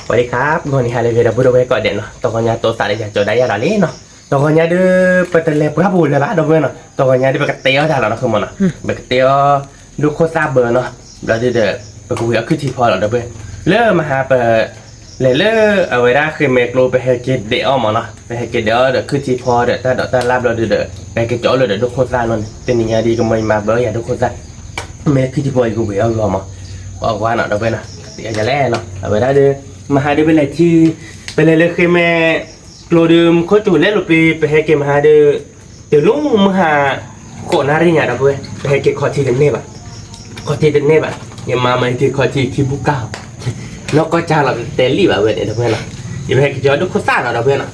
ဝဲဒၣ်ခါ ဂီၤနံၤဟါလၢအဂ့ၤ ဒီပုၢ်ဒီဝဲၢ်ကိးဂၤဒဲးနီၤ, တဂီၤညါတိသးဒီးယၤကၠီၤဒၣ်ယၤဒီးလံနီၤ, တဂီၤညါဒီး ပတလဲၤပှၢ်ပူၤလၢၤဘၣ် ဒီပုၢ်ဝဲၢ်နီၤ, တဂီၤညါဒီးပကတဲအီၣ်တၢ်လီၤနီၤ ဃုမၢ်နီၤ, ပကတဲအီၣ် ဒိၣ်ခိၣ်သၣ်ဘၢနီၤ, ဘျီဒုဒီး ပကဝံၤအီၣ်ခုၣ်ထံဖီလီၤ ဒီပုၢ်ဝဲၢ်, လၢမဟါပ လဲၤလၢ အဝဲဒၣ်ဃ့မဲာ်ကျိ ပဟဲက့ၤဒဲးအီၣ်မၢ်နီၤ, ပဟဲက့ၤဒဲးအီၣ်ဒီးခုၣ်ထံဖီဒီးတၢ်ဒိးတၢ်လၢ် ဘျီဒုဒီး ပဟဲက့ၤကၠီၤအီၣ်လၢဒီးဒိၣ်ခိၣ်သၣ်နီၤ, တနံၤညါဒီး ယကမၤယမၤဘၢယၤဒိၣ်ခိၣ်သၣ်, မ့ၢ်လၢခုၣ်ထံဖီယကဝံၤအီၣ်ဂီၤမၢ်, အီၣ်ကွၢ်နီၤ ဒီပုၢ်ဝဲၢ်နီၤ, ပကတဲယၤလဲၣ်နီၤ, အဝဲဒၣ်ဒီး မဟါဒီးပလဲၤထံ ပလဲၤလၢဃ့မဲာ်ကျိဒီး မူခိၣ်စူၤလဲၤလိာ်ပ့ၤ ပဟဲက့ၤမဟါဒီး တုၤလၢမုၢ်ဟါ ဃိးနၣ်ရံၣ်ညါ ဒီပုၢ်ဝဲၢ် ပဟဲက့ၤခီထံတန့ၢ်ဘၣ်, ခီထံတန့ၢ်ဘၣ်, ယမၤမၤယက့ၤခီထံခံဘူၣ်ကၢ်, နီၢ်ကီၢ်ကၢ်လီၤ တတဲလံဘၣ်ဝဲန့ၣ် ဒီပုၢ်ဝဲၢ်နီၤ, ယပဟဲက့ၤကၠီၤဒိၣ်ခိၣ်သၣ်နီၤ ဒီပုၢ်ဝဲၢ်နီၤ,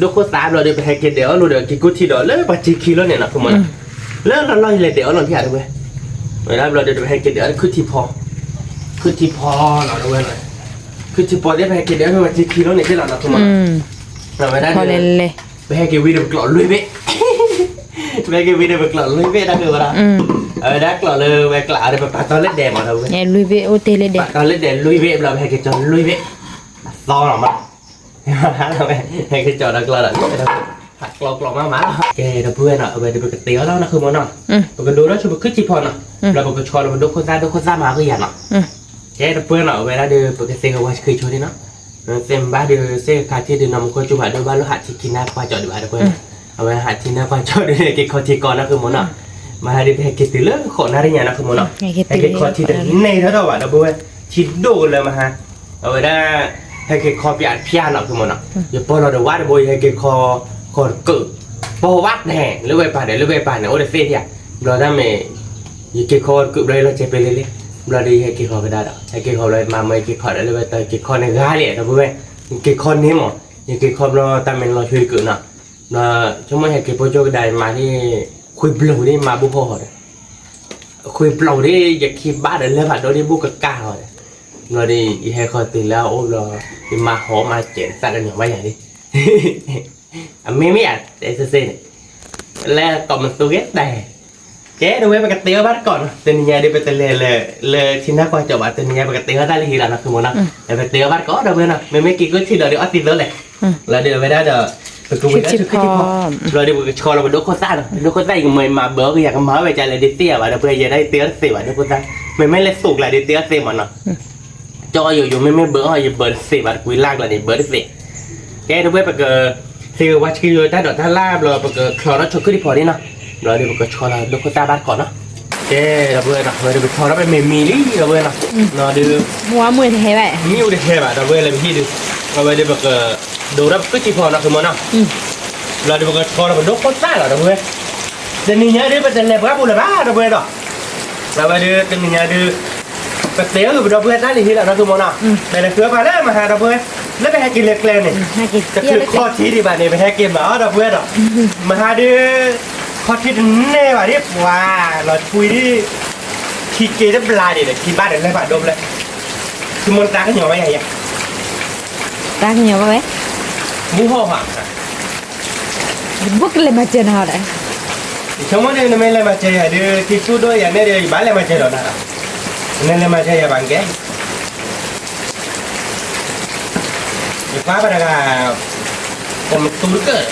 ဒိၣ်ခိၣ်သၣ်ဘျီဒီး ပဟဲက့ၤဒဲးအီၣ်လိာ်ဒီး က့ၤကိၣ်ထံဒီးလၢပှၤစ့ခံလီၤန့ၣ်နီၤ ဃုမၢ်နီၤ, လၢလီၢ်လီၢ်ယလဲၤဒဲးအီၣ်လီၤထံၣ် ဒီပုၢ်ဝဲၢ်, ဝဲဒၣ်ဘျီဒီး ပဟဲက့ၤဒဲးအီၣ်ခုၣ်ထံဖီ, ခုၣ်ထံဖီနီၤ ဒီပုၢ်ဝဲၢ်နီၤ, ခုၣ်ထံဖီသ့ၣ် ပဟဲက့ၤဒဲးအီၣ်လၢပှၤစ့ခံလီၤန့ၣ်သ့ၣ်လီၤနီၤ ဃုမၢ်နီၤ, ဝဲဒၣ်ဒီး ပဟဲက့ၤဝံၤဒီးပကျိးလွံၢ်ဘ့ၣ် ပဟဲက့ၤဝံၤဒီးပကျိးလွံၢ်ဘ့ၣ် တၢ်ဃုဝဲဒၣ်, အဝဲဒၣ်ကျိးလၢဝဲကျးဒီး ပပာ်တီလၢဒဲးမၢ် ဒီပုၢ်ဝဲၢ်, ပာ်တီလၢဒဲးလွံၢ်ဘ့ၣ် ဘျီပဟဲက့ၤကၠီၤလွံၢ်ဘ့ၣ်, အသီလီၤမး, ဟဲက့ၤကၠီၤဒီးကျိးဒီး ဟးကျိးကျိးမးမးလီၤ, ကဲ ဒီပုၢ်ဝဲၢ်နီၤ, အဝဲဒီးပကတဲအီၣ်လီၤနီၤ ဃုမၢ်နီၤ, ပကဒိးထီၣ်ဆိပခုၣ်ထံဖီနီၤ, ဘျီပကဆီလီၤပဒိၣ်ခိၣ်သၣ် ဒိၣ်ခိၣ်သၣ်မၤအီၣ်ကယၤနီၤ ကဲ ဒီပုၢ်ဝဲၢ်နီၤ, အဝဲဒၣ်ဒီးပကသ့ကဝီၤဆှံဆိဒံးနီၤ, သ့ၣ်မဘၣ်ဒီး သ့ၣ်ခါထံဒုးနီၤ မူခိၣ်စူၤဘၣ်ဒိဘၣ်လိၣ်ဟးထံခံနၢ်ကွၢ်ကၠီဒံးဘၣ် ဒီပုၢ်ဝဲၢ်နီၤ, အဝဲဟးထံနၢ်ကွၢ်ကၠီဒုး က့ၤခီထံကီးနီၤ ဃုမၢ်နီၤ, မဟါဒီး ပဟဲက့ၤတုၤလၢဃိးနၣ်ရံၣ်ညါနီၤ ဃုမၢ်နီၤ, ဟဲက့ၤခီထံတန့ၢ်ထီၣ်ထီၣ်ဘၣ် ဒီပုၢ်ဝဲၢ်, ထံဒိၣ်ကလၢမဟါ, အဝဲဒၣ် ဟဲက့ၤခီပၠးတဖၠၣ်နီၤ ဃုမၢ်နီၤ, ယပီၢ်လီၤဒီးဝါတဘိ ယဟဲက့ၤခီ ခီတကုး, ပီၢ်ဝါတဲာ် လၢဝဲပၢ်ဒီး လၢဝဲပၢ်န့ၣ် အိၣ်တသ့ၣ်ဧါ, ဘျီတၢ်မ့ၢ် ယက့ၤခီတကုးဘျီ ယလီၤစဲးပ့ၤလ့လ့, ဘျီဒီးယဟဲက့ၤခီကဒါဒီး ဟဲက့ၤခီဘျီ မၤမၢယက့ၤခီဒီး လၢဝဲတၢ်က့ၤခီန့ၣ်ဂၤလံ ဒီပုၢ်ဝဲၢ်, ယက့ၤခီန့ၢ်မး, ယက့ၤခီဘျီ တၢ်မ့ၢ်လီၤဆှံကုးနီၤ, ဘျီ ဆိကမိၣ်ဟဲက့ၤဖိကၠိကဒါမၤဒ် ခွံဘျီဒ်မၤဘူၣ်ဟီၣ်ဟီၣ်ဒီး ခွံဘျီဒ် ယခံဘၣ်ဒီး လၢဖးဒိၣ်ဒ်ဘူၣ်ကကၢ်ဟီၣ်ဒီး, ဘျီဒီး ယဟဲခီတုၤလၢအအိၣ်ဘျီ, ယမၤဟီၣ်မၤစဲးသးကညီၤဘၣ်ယၤလံ အမ့မ့ၢ်ယၤ တဲစ့ၢ်စ့ၢ်န့ၣ်, လၢကိးမသူဂ့ၤတဲ, ကဲ ဒီပုၢ်ဝဲၢ် ပကတဲအီၣ်ဘၣ်တကိးနီၤ, တနံၤညါဒီး ပတလဲၤလၢ လၢထံနၢ်ကွၢ်ကၠီဘၣ်, တနံၤညါ ပကတဲအီၣ်တၢ်လၢဟံၣ်လီၤနီၤ ဃုမၢ်နီၤ, ပတဲအီၣ်ဘၣ်တကိး ဒီပုၢ်ဝဲၢ်နီၤ, မ့မ့ၢ်က့ၤကိၣ်ထံဒီး ဒ်အီၣ်သံသိလဲၣ်, လီၤဒီးအဝဲဒၣ်ဒီး ပကဝံၤလၢခုၣ်ထံဖီ, လီၤဒီးပကဆီလီၤပဒိၣ်ခိၣ်သၣ်နီၤ, ဒိၣ်ခိၣ်သၣ်အံၤ ကမၤမၤဘၢအီၣ်ကယၤ ကမၤဝဲကလဲၣ်ဒ်သ့ၣ်ယၤဘၣ် ဒီပုၢ်ဝဲၢ်, ယဲဒၣ်ယတဲအီၣ်တသ့ဘၣ် ဒိၣ်ခိၣ်သၣ်, မ့မ့ၢ်လၢသိးကျါဒီး တဲအီၣ်သ့မၢ်နီၤ ကၠီယိာ်ယိာ် မ့မ့ၢ်ဘၢအီၣ် ယဘၢတသ့ဘၣ် တကွံလၢ်ကျါန့ၣ် ဘၢတသ့, ကဲ ဒီပုၢ်ဝဲၢ် ပက သ့ဝဲဆှံတၢ်ဒိးတၢ်လၢ်ဘျီ ပကချီထီၣ်ဆိခုၣ်ထံဖီန့ၣ်နီၤ, ဘျီဒီး ပကဆီလီၤဒိၣ်ခိၣ်သၣ်ဘၣ်တကိးနီၤ, ကဲ ဒီပုၢ်ဝဲၢ်နီၤ, ဝဲဒီးပဆီထီၣ်ပမ့ၢ်မံလံ ဒီပုၢ်ဝဲၢ်နီၤ, ဒီး မ့ၣ်အူတဟဲဘၣ် ဒီပုၢ်ဝဲၢ် လၢပဟံၣ်ဒီး, အဝဲဒီးပက ဒိးထီၣ်ပခုၣ်ထံဖီနီၤ ဃုမၢ်နီၤ, ဘျီဒီးပကဆီထီၣ်ပဒိၣ်ခိၣ်သၣ်လီၤ ဒီပုၢ်ဝဲၢ်, တနံၤညါဒီး ပတလဲၤပှၢ်ပူၤလၢၤဘၣ် ဒီပုၢ်ဝဲၢ်ဒီး, အဝဲဒီး တနံၤညါဒီး ပတဲအီၣ်ဂ့ၤပဒီပုၢ်ဝဲၢ်တၢ်လၢဟံၣ်လီၤနီၤ ဃုမၢ်နီၤ, ပလဲၤဃုအီၣ်ပှၤလၢမဟါ ဒီပုၢ်ဝဲၢ်, လၢပဟဲက့ၤလၢကျဲန့ၣ်, တချုးခီထံဒံးဘၣ်န့ၣ် ပဟဲက့ၤမၤအီၣ် ဒီပုၢ်ဝဲၢ်ဒီး, မဟါဒီး ခီထံတန့ၢ်ဘၣ်ဒ်ပှၤ လီၤထွံဒ် ခံက့တဘျါဒံးဒီး ခံဘၣ်ဒီးလဲၤဖးဒိၣ်ဖျဲၣ်, ဆိကမိၣ်တၢ်ကညီၤဘၣ်ယၤယၤ, တၢ်ကညီၤဘၣ်ဝဲ, ဘူၣ်ဟီၣ်ဟီၣ် ဘူးကလဲၤမၤစၢၤနၤဟီဒီး, ယဆိကမိၣ်ဒီး နမ့ၢ်လဲၤမၤစၢၤယၤဒီး ထံဆူၣ်ဒိၣ်ယၤန့ၣ်ဒီး ယဘၣ်လဲၤမၤစၢၤဒီးနၤဒီး, နလဲၤမၤစၢၤယၤဘၣ်ကဲ, ယပၢ်ပှၤတဂၤ ကိးမသူတကၢၢ်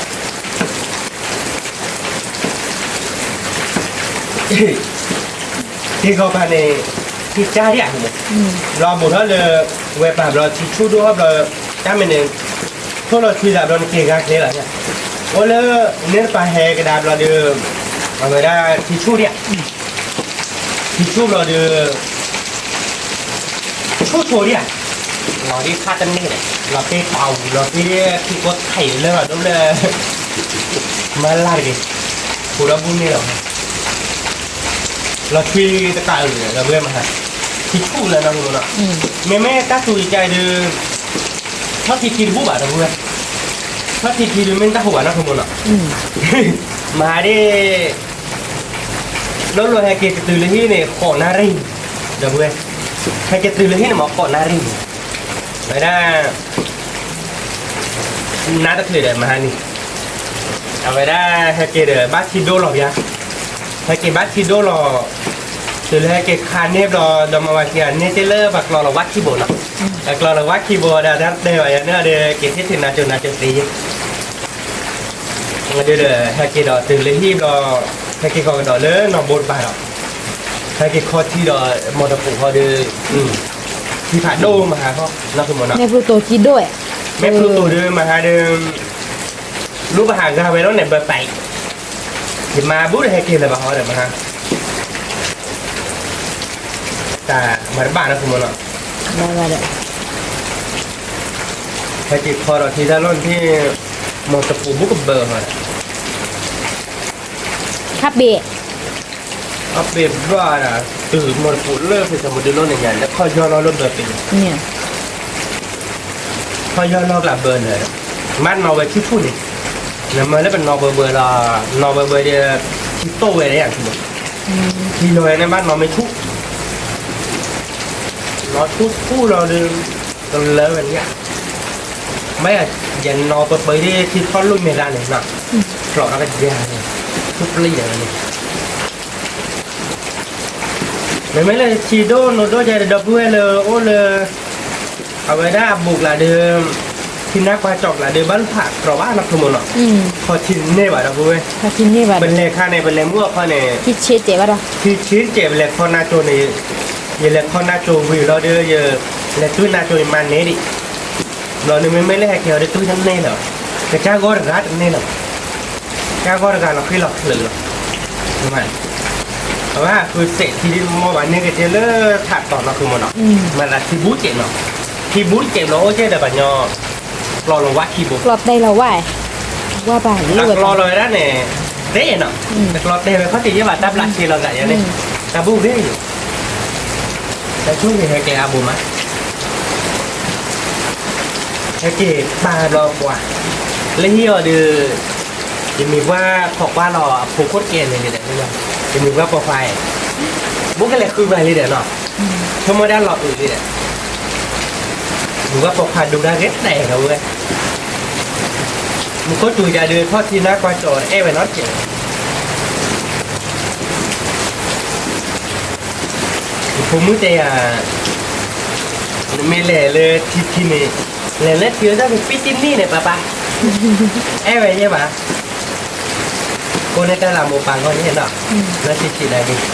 ထံဂီၤပၤန့ၣ် ထံကၢ်ဒံးဧါ, ဘျီဘူးထီၣ်လၢ ဝဲပၤဘျီ ထံဆူၣ်ဒိၣ်ထီၣ်ဘျီ တၢ်မ့ၢ်န့ၣ် ထိၣ်လီၤထွံသးဘျီ နက့ၤဂၤချ့လီၤ, အိၣ်လၢ န့ၣ်တပၤဟဲကဒါဘျီဒီး အဝဲဒၣ်ထံဆူၣ်ဒံးဧါ, ထံဆူၣ်ဘျီဒီး ဆူၣ်ဆိဒံးဧါ, လီၤဒ်ဖးတန့ၢ်ဒီး လီၤတ့ၢ်ပာ်ဝံၤ လီၤတ့ၢ်ထံကိးထံးလၢဘၣ်ဒိၣ်လၢ မၤလၢ်တဂ့ၤ, ပူၤဒီးဘူၣ်န့ၢ်လီၤ, လီၤထွံတကးအုးဒီး ဒီပုၢ်ဝဲၢ်မဟါ, ထံဆူၣ်လၢနီၢ်ကီၢ်နီၤ, မ့မ့ၢ်တၢ်သူကကဲဒီး ဆီၣ်ထံထံတဘူၣ်ဘၣ် ဒီပုၢ်ဝဲၢ်, ဆီၣ်ထံထံဒီးမ့ၢ်တၢ်ဟူးဘၣ်နီၢ်ကီၢ်နီၤ, မဟါဒ် လိၣ်လိၣ်ဟဲက့ၤကတုၤလၢဟံၣ်န့ၣ် ဃိးနၣ်ရံၣ်, ဒီပုၢ်ဝဲၢ်, ဟဲက့ၤတုၤလၢဟံၣ်န့ၣ်မ့ၢ်ဃိးနၣ်ရံၣ်, ဝဲဒၣ် နါတချုးဒီးမဟါန့ၣ်, အဝဲဒၣ်ဟဲက့ၤဒီးဘၣ်ထံဒိၣ်လီၤဘၣ်, ဟဲက့ၤဘၣ်ထံဒိၣ်လီၤ, တုၤလၢဟဲက့ၤခါန့ၢ်ဘျီ ဒီးမၤဝဲက့ၤန့ၢ်တ့ၢ်လၢပှၤကျီလီၤဝၣ်ထံဘိနီၤ, အကျီလီၤဝါခံဘိဒီး တၢ်တဲဘၣ်ယၤန့ၣ်ဒီး က့ၤထံၣ်ထံၣ်နၤကၠိနၤကၠိသ့ယဲ ဒီး ဟဲက့ၤဒီးတုၤလၢဟံၣ်ဘျီ ဟဲက့ၤဃီကဒီးလၢနီၢ်ဘိတပၤဒီး ဟဲက့ၤခီထံဒီး မီၢ်တပူၤဃီဒီး ထံဖးဒိၣ်မဟါဃီ နီၢ်ဃုမီၢ်နီၤ မ့ၢ်ဖုတိၤဒီး မဟါဒီး လူၤဘၣ်ဟးဂၤဝဲလီၤန့ၣ် ဘၢပာ်အံၤ ယမၤဘူၣ်ဒီးဟဲက့ၤလၢၤဘၣ်ဃီဒီးမဟါ တၢ်မၤတဘၣ်နီၢ်ဃုမီၢ်နီၤ ဟဲက့ၤခီဒီးထံတၢ်လီၢ်န့ၣ် မီၢ်တပူၤဘူးကဘၢဃီဒီး ခါဘ့ၣ် အပ့ၤဘၣ်ဒီး တုၤမီၢ်တပူၤလၢဖဲတမုၢ်ဒုလီၢ်န့ၣ်ညါ လၢခီၣ်ယီၢ်လီၢ်လၢဘၢပ့ၤ ခီၣ်ယီၢ်လီၢ်ကျးဘၢလၢာ် မ့ၢ်နီၢ်ဝဲဆူၣ်ဆူၣ်န့ၣ် နမ့ၢ်လၢပနီၢ်ဘၢဘၢလီၤ နီၢ်ဘၢဘၢဒီး ထံတိၢ်ဝဲဒၣ်ယၤ ထံလီၤဝဲန့ၣ်ဘၣ်နီၢ်မ့ၢ်ဆူၣ် နီၢ်ဆူၣ်ဆူၣ်လီၤဒီး ကလၢဝဲန့ၣ် မ့ၢ်ယနီၢ်ပပၢၤဒ်ထံထီၣ်လိၣ်မဲာ်တၢ်န့ၣ်နီၤ ဖျိးထီၣ်ကယၤန့ၣ် ဆူၣ်ပျံၤဒီးန့ၣ် မ့မ့ၢ်လၢထံဒိၣ်နိဒိၣ်ယဲဒီပုၢ်ဝဲၢ်လၢအိၣ်လၢ အဝဲဒၣ်အဘူးကျးဒီး ထံနါကွၢ်ကၠီၣ်ကျးဒီး ဘၣ်လိၣ်ဖးကြီဘၣ်နီၢ်ခိမီၢ်နီၤ ခီထံန့ၢ်ဘၣ်ဒီပုၢ်ဝဲၢ် ပလဲၤခါန့ၣ် ပလဲၤမုၢ်အီၣ်ခီန့ၣ် ထံဆ့ကဲးဘၣ်ဒီး ထံဆ့ကဲး ပလဲၤခီနါကၠိန့ၣ် ယလဲၤခီနါကၠိဝံၤလီၤဒီး ယလဲၤတွံၢ်နါကၠိန့ၣ် မၤနဲဒံး ဘျီန့ၣ်မ့မ့ၢ်လၢဟဲက့ၤအီၤဒီးတွံၢ်တန့ၢ်လၢၤဘၣ် ကစၢ်ဂီၢ်တဂၤတန့ၢ်လၢၤဘၣ် ကစၢ်ဂီၢ်တဂၤလီၤဃံလီၤချုးလီၤ အဝဲဃုစဲးထံဒ်မီၢ်ဘၣ်န့ၢ်က့ၤတ့ၢ်လၢထးတီၤနီၢ်ခိမီၢ်နီၤ မၤသးထံဘူးစဲးနီၤ ထံဘူးစဲးဘျီအိၣ်ကဲဒီးပှၤညီ ကျီလီၤဝါခံဘိ ကျီတဲလီၤဝါ ဝါဘၣ်လၢဝဲ ကျီလီၤဝဲဒၣ်န့ၣ် သ့နီၤ တကျီတဲဝဲခီၣ်ထံးယဲဘၣ်တၢ်ဘျးဆ့လီၤသးယဲန့ၣ် တၢ်ဘူၣ်ဂ့ၤယိာ် တၢ်ဆိၣ်ဂ့ၤဟဲက့ၤအါဘိမး ဟဲက့ၤပာ်ဘျီပှၤ လၢဟံၣ်အီၤဒီး ယမံၤပှၢ်ခိးကွၢ်လီၤအဖိခိၣ်တကဲန့ၣ်ဒီး ယမံၤပှၢ်ပိာ်ခွါအံၤ ဘိၣ်ကလဲၤဃုပှၤလံဒီးနီၤ ဆိကမိၣ်ဒၣ်လီၤအုးလံဒီး မံၤပှၢ်ပိာ်ခွါဒိတၢ်ဂ့ၤတၢ်အံၤဒီးဝဲ မူခိၣ်စူၤယၤဒီးထီၣ်ထံနါကွၢ်ကၠီၣ်အဲၣ်ဝဲနီတစဲး ယဖိမုၣ်တဲယၤ နမ့ၢ်လဲၤလၢထံထံန့ၣ် လဲၤလၢထံဝဲဒၣ်ပပံတနံၣ်န့ၣ် ပၢ်ပၢ် အဲၣ်ဝဲယဲဘၣ် ကိးန့ၢ်တၢ်လၢမိၢ်ပၢ်ဂီၢ်န့ၣ်နီၤ လၢထံထံနာ်က့ၤ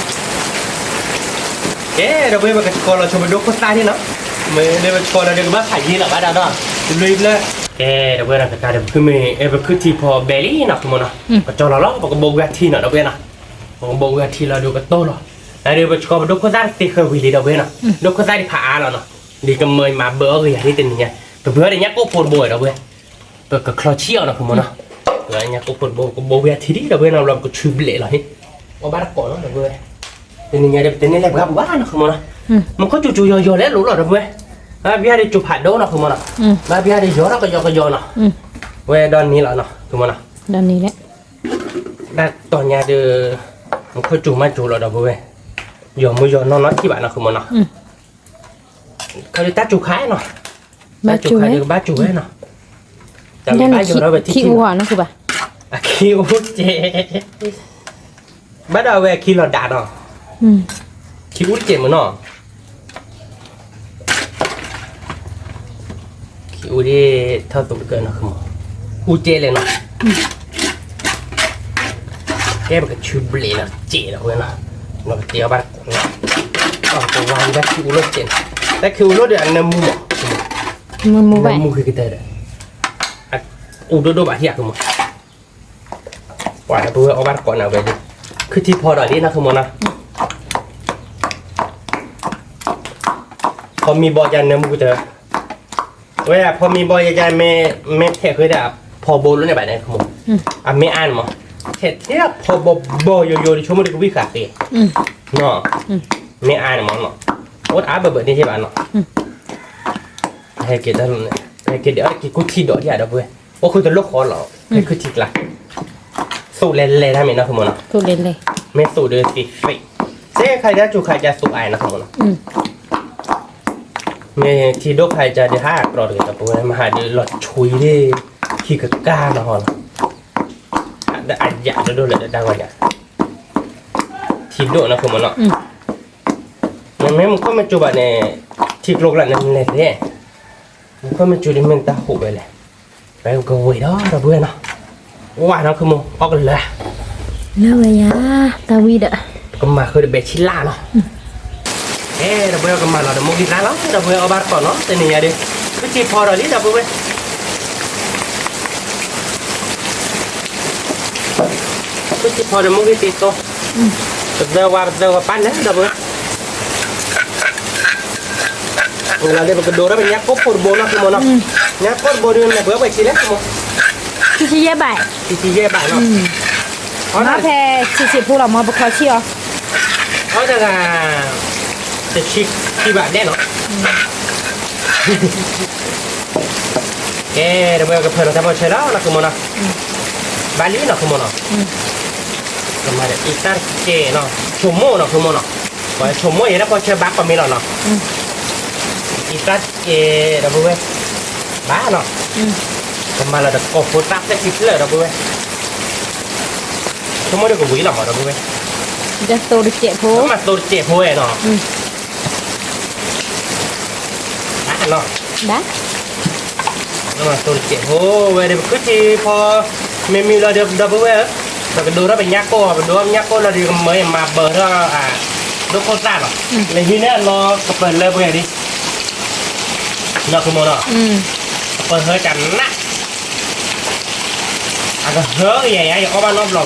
ကဲ ဒီပုၢ်ဝဲၢ် ပကဆှီလီၤဆိပဒိခိၣ်သၣ်န့ၣ်နီၤ မ့ၢ်လၢပဆှီလီၤဒီးကဘၣ်ဖးယံၤလီၤဘၣ်ဒီးနီၤ တဘျုးဘျၢ ကဲ ဒီပုၢ်ဝဲၢ်နီၤ ကတၢၢ်ဒီးပခုမ့ၢ် အဲပခုထံဖီဘဲလံနီၤ ခိမီၢ်နီၤ ကကၠီလီၤလီၤ ပကဘိးဝံၤအထံနီၤ ဒီပုၢ်ဝဲၢ်နီၤ ပကဘိးဝံၤအထံလီၤဒီးကတီၢ်လီၤ အဒီးပဆှီပဒိခိၣ်သၣ်တသ့ဃၢၤဝံၤလံ ဒီပုၢ်ဝဲၢ်နီၤ ဒိခိၣ်သၣ်ဒံးဖးအါလီၤနီၤ ဒ်ကမၢမၤဘၢအီၣ်ဂ့ၤယၤဒ်တနံၤညါ ပဘၢဒီးညၣ်ကိၣ်ဖိတဘိဒီပုၢ်ဝဲၢ် ပကချီဆံၣ်အီၤနီၤ ခိမီၢ်နီၤ ညၣ်ကိၣ်ဖိတဘိ ကဘိးဝံၤအထံဒံး ဒီပုၢ်ဝဲၢ်နီၤ ဘျီပကဆူဘျဲးလီၤန့ၣ် အီၣ်ဘၣ်တကိးနီၤ ဒီပုၢ်ဝဲၢ် တနံၤညါဒီးပတန့ၢ်လဲၤပှၤပူၤဘၣ်နီၤ ခိမီၢ်နီၤ မူခိၣ်စူၤစူၤယီၤယီၤလဲၤလိာ်လီၤ ဒီပုၢ်ဝဲၢ် ဘၣ်ဘၣ်ဒီးစူၤဖးဒိၣ်နီၤ ခိမီၢ်နီၤ ဘၣ်ဘၣ်ဒီးယီၤထီၣ်ကယီကယီနီၤ ဝဲဒီနံၤလီၤနီၤ ခိမီၢ်နီၤ ဒီနံၤလဲၣ် တၢ်တီၤညါဒီး မူခိၣ်စူၤမးစူၤလီၤ ဒီပုၢ်ဝဲၢ် ယီၤမုၢ်ယီၤနီၢ်နီၢ်ထံၣ်ဘၣ်နီၤ ခိမီၢ်နီၤ ခီဒီးတၢ်စူၤခါနီၤ တၢ်စူၤခါဒီးကဘၣ်စူၤဝဲနီၤ တမ့ၢ်ဘၣ်ယီၤထီၣ်ဝဲထံထံ အခံအိၣ်ကဲး ဘၣ်ဒီးအဝဲအခံလီၤဒၣ်နီၤ ခံအူတကဲးမ့ၢ်နီၤ ခံအူဒ်ထီၣ်သူတကၢၢ်နီၤ ခိမီၢ် အူကဲးလဲၣ်နီၤ ကဲပကဆူဘျဲးနီၤ စဲးဒီးဝဲနီၤ နီၤကတဲအီၤဘၣ်တကိးနီၤ ပဝါဘၣ်ခံအူလိၣ်စဲးနီၤ တၢ်ခံအူလိၣ်ဒီးအနၢမူမး နၢမူမး နၢမူဃ့ကတၢၢ်ဒီး အူဒိၣ်ဒိၣ်ဘၣ်ဟံၣ်အခိမီၢ် ပှၤဒီပုၢ်ဝဲၢ်အီၣ်ဘၣ်တကိးနီၤဝဲဒၣ် ခုထံဖီဒီးလံနီၤ ခိမီၢ်နီၤ ဖီမံဘီယၤနၢမူကတၢၢ် ဝဲဖီမံဘီယၤ မ့ၢ်ထဲးဃုာ်ဒီး ဖီဘိလိၣ်န့ၣ်ဘၣ်န့ၣ် အမ့ၢ်အါန့ၣ်မး ထဲးထဲးဖီဘီဘီယိယိ တဆိကမိၣ်တကဝံၣ်ဃာ်သ့ မ့ၢ်အါန့ၣ်မး အိၣ်တအါဘၢဘၢန့ၣ်ဘၣ်နီၤ ဟဲက့ၤတၢ်လီၤန့ၣ် ဟဲက့ၤဒီးအီၣ်တက့ၤကူထံဒီးဒ်ဒီပုၢ်ဝဲၢ် အိၣ်ဃုာ်တလိၣ်ဃီလီၤ ဟဲခုထံကျါ သိးလဲၤလဲၤတၢ်မ့ၢ်နီၤ ခိမီၢ်နီၤ မ့ၢ်သိးဒီးသ့ၣ်သ့ၣ် စ့ခါဒၣ်စူၤခါကၢ်သိးအါနီၤ ခိမီၢ်နီၤ မ့ၢ်ထံဒိၣ်ခါကၢ်ဒုးဟးကြီတဂ့ၤ ဒီပုၢ်ဝဲၢ် မဟါဒုးလီၤဆွံဒၣ် ဟံၣ်ကကၢ်နီၤဟီနီၤ ဒီးအယၣ်ဒိၣ်ဒိၣ်လၢတၢ်ဂီၤယၤ ထံဒိၣ်နီၤ ခိမီၢ်နီၤ နမ့ၢ်မူခိၣ်မ့ၢ်စူၤဘၣ်န့ၣ် ထံကျိကျါန့ၣ်လဲၤသ့ ဖဲမ့ၢ်ကၠူလံမ့ၢ်တၢ်ဟူးဝဲလဲၣ်, ပကဝံၤဒီး ဒီပုၢ်ဝဲၢ်နီၤ, ဝါနီၤ ခုမိၢ် အီၣ်ကလၢာ်, လၢဝဲယၤ, တၢ်ဝံၤဒီး, ပကမၤဃုာ်ဒီးဘဲးဆံလၢ်နီၤ, ကဲ ဒီပုၢ်ဝဲၢ် ကမၤလီၤဒီးမိၢ်ဂံၢ်သၣ်လီၤ ဒီပုၢ်ဝဲၢ် အီၣ်ဘၣ်တကိးနီၤ တနံၤညါဒီး, ခုထံဖီဒီးလံ ဒီပုၢ်ဝဲၢ် ခုထံဖီဒီးမိၢ်ဂံၢ်သၣ်သိ, ပသၢဝါ ပသၢဝါပၢ်လၢ ဒီပုၢ်ဝဲၢ်, လီၤလၢပကဒိးထီၣ်ပညၣ်ကိၢ်ဖိတဘိနီၤ ခုမိၢ်နီၤ, ညၣ်ကိၢ်တဘိဒီး နပှဲၤဝဲဆံလဲၣ် ခုမိၢ်, ခံဆံယဲၢ်ဘး, ခံဆံယဲၢ်ဘးနီၤ, မ့ၢ်ဖဲဆံးဆံးဖိလီၤ မ့ၢ်ပခီဆံၣ်အီၤ, အီၣ်တဂၤ တဆံခံဘးဒဲးနီၤ, ကဲ ဒီပုၢ်ဝဲၢ် ကဖၢလီၤတၢ်ဖီၣ်ဆၢလီၤ နီၤ ခုမိၢ်နီၤ, ဘၣ်လံနီၤ ခုမိၢ်နီၤ, ကမၤဒီးအံသၣ်တကဲးနီၤ ဆိမိၣ်နီၤ ခုမိၢ်နီၤ, ပှၤဆိမိၣ်ယဲဒၣ်ဖီၣ်ဆၢဘၣ်ကီးမ့ၢ်လီၤနီၤ, အံသၣ်တကဲး ဒီပုၢ်ဝဲၢ်, ဘၣ်နီၤ, ကမၤလီၤဒီးကိးဖိသၣ်ဖျၢၣ်ခံဖျၢၣ် ဒီပုၢ်ဝဲၢ်, ဆိမိၣ်ဒီးကဝံၤလီၤမး ဒီပုၢ်ဝဲၢ်, သိတကဲးဖိ, မၤသိတကဲးဖိဝဲနီၤ ဘၣ်နီၤ, ဘၣ်, သိတကဲးဖိဝဲဒီး ပခုထံဖီ မ့ၢ်မံလီၤဒီး ဒီပုၢ်ဝဲၢ်ဧၢ, ပကဒိးထီၣ်ပညၣ်ကိၢ် ပဒိးထီၣ်ပညၣ်ကိၢ်လီၤဒီး ကမၢယမၤဘၢထီၣ် ဒိၣ်ခိၣ်သၣ်လီၤ, လၢဟံးန့ၢ်အလီၢ်ကပၢၤလၢပှဲၤဒံး, နီၤ ခုမိၢ်နီၤ, ကပၢၤဟၢကနး အကဟၢကယဲၢ်ယၤ ယအီၣ်ဘၣ်နီတဘျီဘၣ်,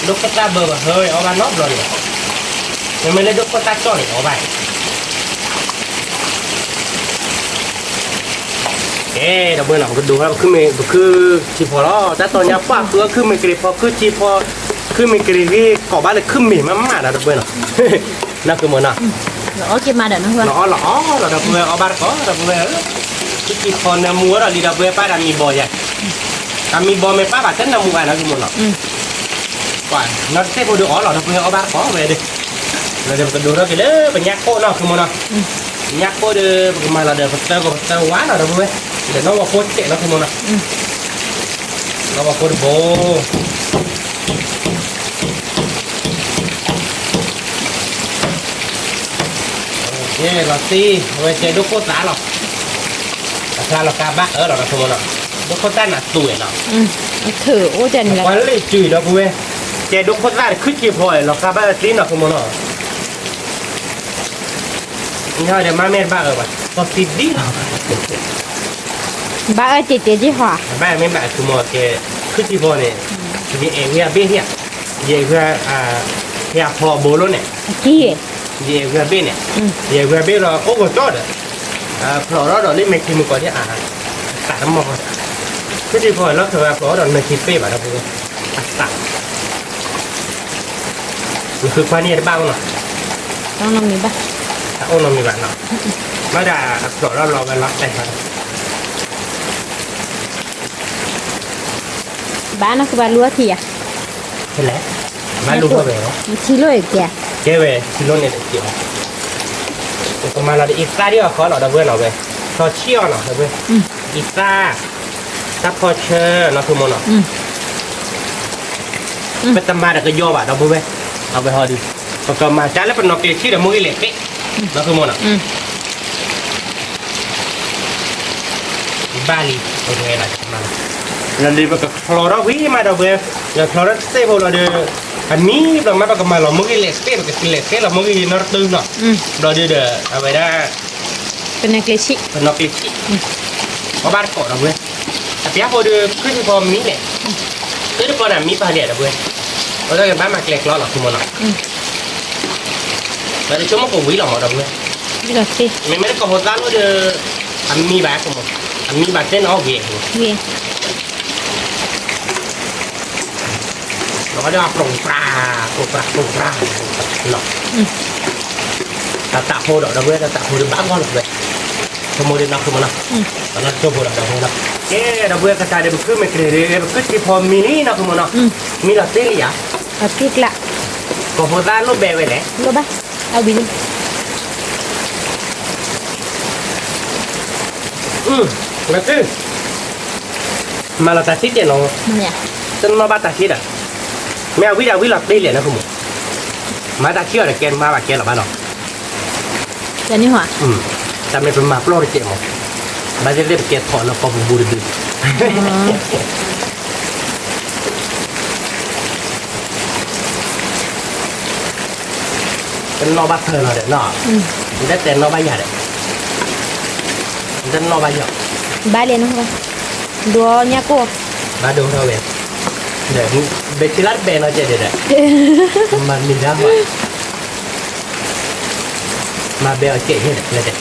ဒိၣ်ခိၣ်သၣ်ဘၢပဟၢ ယအီၣ်ဘၣ်နီတဘျီန့ၣ်, မ့မ့ၢ်လၢဒိၣ်ခိၣ်သၣ်ကၠီၣ်န့ၣ် အီၣ်ဘၣ်, ကဲ ဒီပုၢ်ဝဲၢ်နီၤ ပကဒိးထီၣ် ပခုထံဖီလီၤ တၢ်တီညါပှၢ် ခုမ့ၢ်ကရံးဖီ ခုထံဖီ, ခုမ့ၢ်ကရံးဂ့ၤ ကိးဘၣ်လၢခုမ့ၢ်မးမးဒီး ဒီပုၢ်ဝဲၢ်နီၤ, နီၤ ခုမိၢ်နီၤ, လီၤအီၣ်လီၤအီလီၤ ဒီပုၢ်ဝဲၢ် အီၣ်ဘၣ်တကိး ဒီပုၢ်ဝဲၢ်ဧၢ, ခုထံဖီနၢမူဝဲဒီးလံ ဒီပုၢ်ဝဲၢ် ပၢ်တၢ်မံဘီယၤ, တၢ်မံဘီမ့ၢ်ပၢ်ဘၣ် တနၢမူဘၣ်နီၤ ခုမိၢ်နီၤ, ပှၤနီတစဲးဖိဒီးအီၣ်လီၤ ဒီပုၢ်ဝဲၢ် အီၣ်ဘၣ်တကိးဝဲဒီး, လီၤဒီးပကဒိးထီၣ်က့ၤလၢပညၣ်ကိၢ်နီၤ ခုမိၢ်နီၤ, ပညၣ်ကိၢ်ဒီး ပကမၤလီၤဒီး ပသၢဂီၤပသၢဝါနီၤ ဒီပုၢ်ဝဲၢ်, ဒီးနီၣ်ဂီၤဖိစဲးနီၤ ခုမိၢ်နီၤ, နီၣ်ဂီၤဖိတဘိ လီၤသံ အဝဲကဲဒိၣ်ခိၣ်သၣ်လီၤ, အဖျါလီၤကါဘၣ်အၢလီၤနီၤ ခုမိၢ်နီၤ, ဒိၣ်ခိၣ်သၣ်နးသူဝဲနီၤ, ပှၤလၢစုၤဒီပုၢ်ဝဲၢ်, ကဲဒိၣ်ခိၣ်သၣ်တခုထံဖီလီၤကါဘၣ်အၢသ့နီၤ ခုမိၢ်နီၤ, ဒီးမ့ၢ်တဘၣ်အၢဘၣ် သီသံဒံလီၤ, ဘၣ်အၢကဲကဲက့ၤဟီ, ဘၣ်မ့ၢ်ဘၣ် ခုမိၢ်ကဲ, ခုထံဖီန့ၣ်, ယအဲၣ်ဝံအဘ့ၣ်ဧါ, ယအဲၣ်ဝံ, ဟဲအဖီအဘိလိၣ်န့ၣ်, ယအဲၣ်ဝံအဘ့ၣ်န့ၣ်, ယအဲၣ်ဝံအဘ့ၣ်လီၤ အိၣ်ဂီၤကၠီဒီး, ဖျိးထီၣ်ဒီးလၢမဲာ်ခံမုၢ်ကီးဒ်အါ, အသးတမီၢ်ဃီ, ခုထံဖီလီၤခၢဝဲဖျိးထီၣ်ဒီးမဲာ်ခံပ့ၢ်ဘၣ်ဒီပုၢ်ဝဲၢ်, အသး နဃုခွါန့ၢ်တဘၣ်အိၣ်နီၤ, တအိၣ်နီတမံၤဘၣ်, တအိၣ်နီတမံၤဘၣ်နီၤ, ဘၣ်ဒီးအဖျိးထီၣ်လီၤဝဲလီၤတဲာ်ဃီဒီး, ဘၣ်နီၢ်ကဘၣ်လူအီထံယၤ, ဖဲလဲၣ်, ဘၣ်လူဝဲ, ထံလိၣ်ကဲ, ကဲဝဲ ထံလိၣ်န့ၣ်တကဲး, ကမၤလီၤဒီးအံသၣ်ဒ်အီၤဃီလီၤ ဒီပုၢ်ဝဲၢ်နီၤဝဲ, ထီဆံၣ်အီၤနီၤ ဒီပုၢ်ဝဲၢ်, အံသၣ်, တၢ်ဖီဆၢနီၤ ခုမိၢ်နီၤ ပတမၤဒီးကယီဘၣ် ဒီပုၢ်ဝဲၢ်, အဝဲဟီဒုး, ပကမၤတၢ်လၢပနီၢ်ကျဲဆံၣ်ဒီးမိၢ်ဂ့ၤလဲၤသ့, ဒီပုၢ်ဝဲၢ်နီၤ, ဘၣ်လံ, လီၤလံပကချီထီၣ်ဝံၤမး ဒီပုၢ်ဝဲၢ်, လီၤချီထီၣ်တစဲးဖိလီၤဒီး, အမံဘျီမး ပကမၤလီၤမိၢ်ဂ့ၤလဲၤသ့ ပကလဲၤသ့လီၤမိၢ်ဂ့ၤနီတတုၤနီၤ, ဘျီဒုးဒီး အဝဲဒၣ် ပနီၢ်ကျဲဆံၣ်, ပနီၢ်ကျဲဆံၣ်, အီၣ်ဘၣ်တကိး ဒီပုၢ်ဝဲၢ်, အပျဲၢ်ဖိဒီး ခုထံဖီမံလဲၣ်, ခုထံဖီန့ၣ်မံပာ်လံ ဒီပုၢ်ဝဲၢ်, အဝဲဒၣ်ကဘၣ်မၤကျဲကျီလီၤ ခုမိၢ်နီၤ, ဒီးဆိကမိၣ်ကဝံၤလီၤမး ဒီပုၢ်ဝဲၢ်, မ့မ့ၢ်လၢကိးဖိသၣ်လိၣ်ဒီး, အမံဘၣ်, အမံဘၣ်သ့ၣ်န့ၣ်အီၣ်ဂ့ၤ ဒီးအီၣ်ဒီးအပြိးပြး, ပြိးပြး, ပြိးပြး, တၢ်တၢ်ဖိဒီး ဒီပုၢ်ဝဲၢ် တၢ်တၢ်ဖိဒီးဘၣ်ဂီၢ်လီၤဝဲ, ဆိကမိၣ်ဒီးနီၤ ခုမိၢ်နီၤ, တၢ်လၢတၢ်ဖိဒီး ဒီပုၢ်ဝဲၢ်နီၤ, ကဲ ဒီပုၢ်ဝဲၢ် ကစၢ်ဒီးပခုမ့ၢ်ကျဲၤဒီး ပခုထံဖီမံလံနီၤ ခုမိၢ်နီၤ, မံလီၤသ့လံဧါ, ကိးဖိသၣ်လိၣ်ဘဲဝဲလဲၣ်, လိၣ်ဘၣ်, အဝံၤလံ မၤသ့, မၤလီၤတၢ်ဆံၣ်ကဲနီၤ, တနီၣ်ဘၣ်တၢ်ဆံၣ်ဒီး, မ့ၢ်အဝံၤဒီးဝံၤလီၤသ့လဲၣ်နီၤ ခုမိၢ်, မၤတၢ်ဆံၣ်အီၤဒီးကဲမၤဘၣ်ကဲလီၤဘၣ်နီၤ, တၢ်မ့ၢ်ပမၤပျီၢ်တကဲမး, ဘၣ်သ့ၣ်သ့ၣ်ပကဲထီၣ်လၢကီၢ်ပူၤပူၤတဒု တနီၣ်ဘၣ်ဖၢလီၤဒီးနီၤ, နတတဲနီၣ်ဘၣ်ယၤဒီး, နတနီၣ်ဘၣ်ယီၤ, ဘၣ်လဲၤနီၤ, ဒိးညၣ်ကိၢ်, ဘၣ်ဒိထီၣ်ဝဲ, ဒီးဘဲဆံလၢတဘဲနီၤကဲဒီးဒီး, မၤနံၤဒၣ်ဟီ, မၤဘဲအီၤကဲယဲၢ်ဒီး,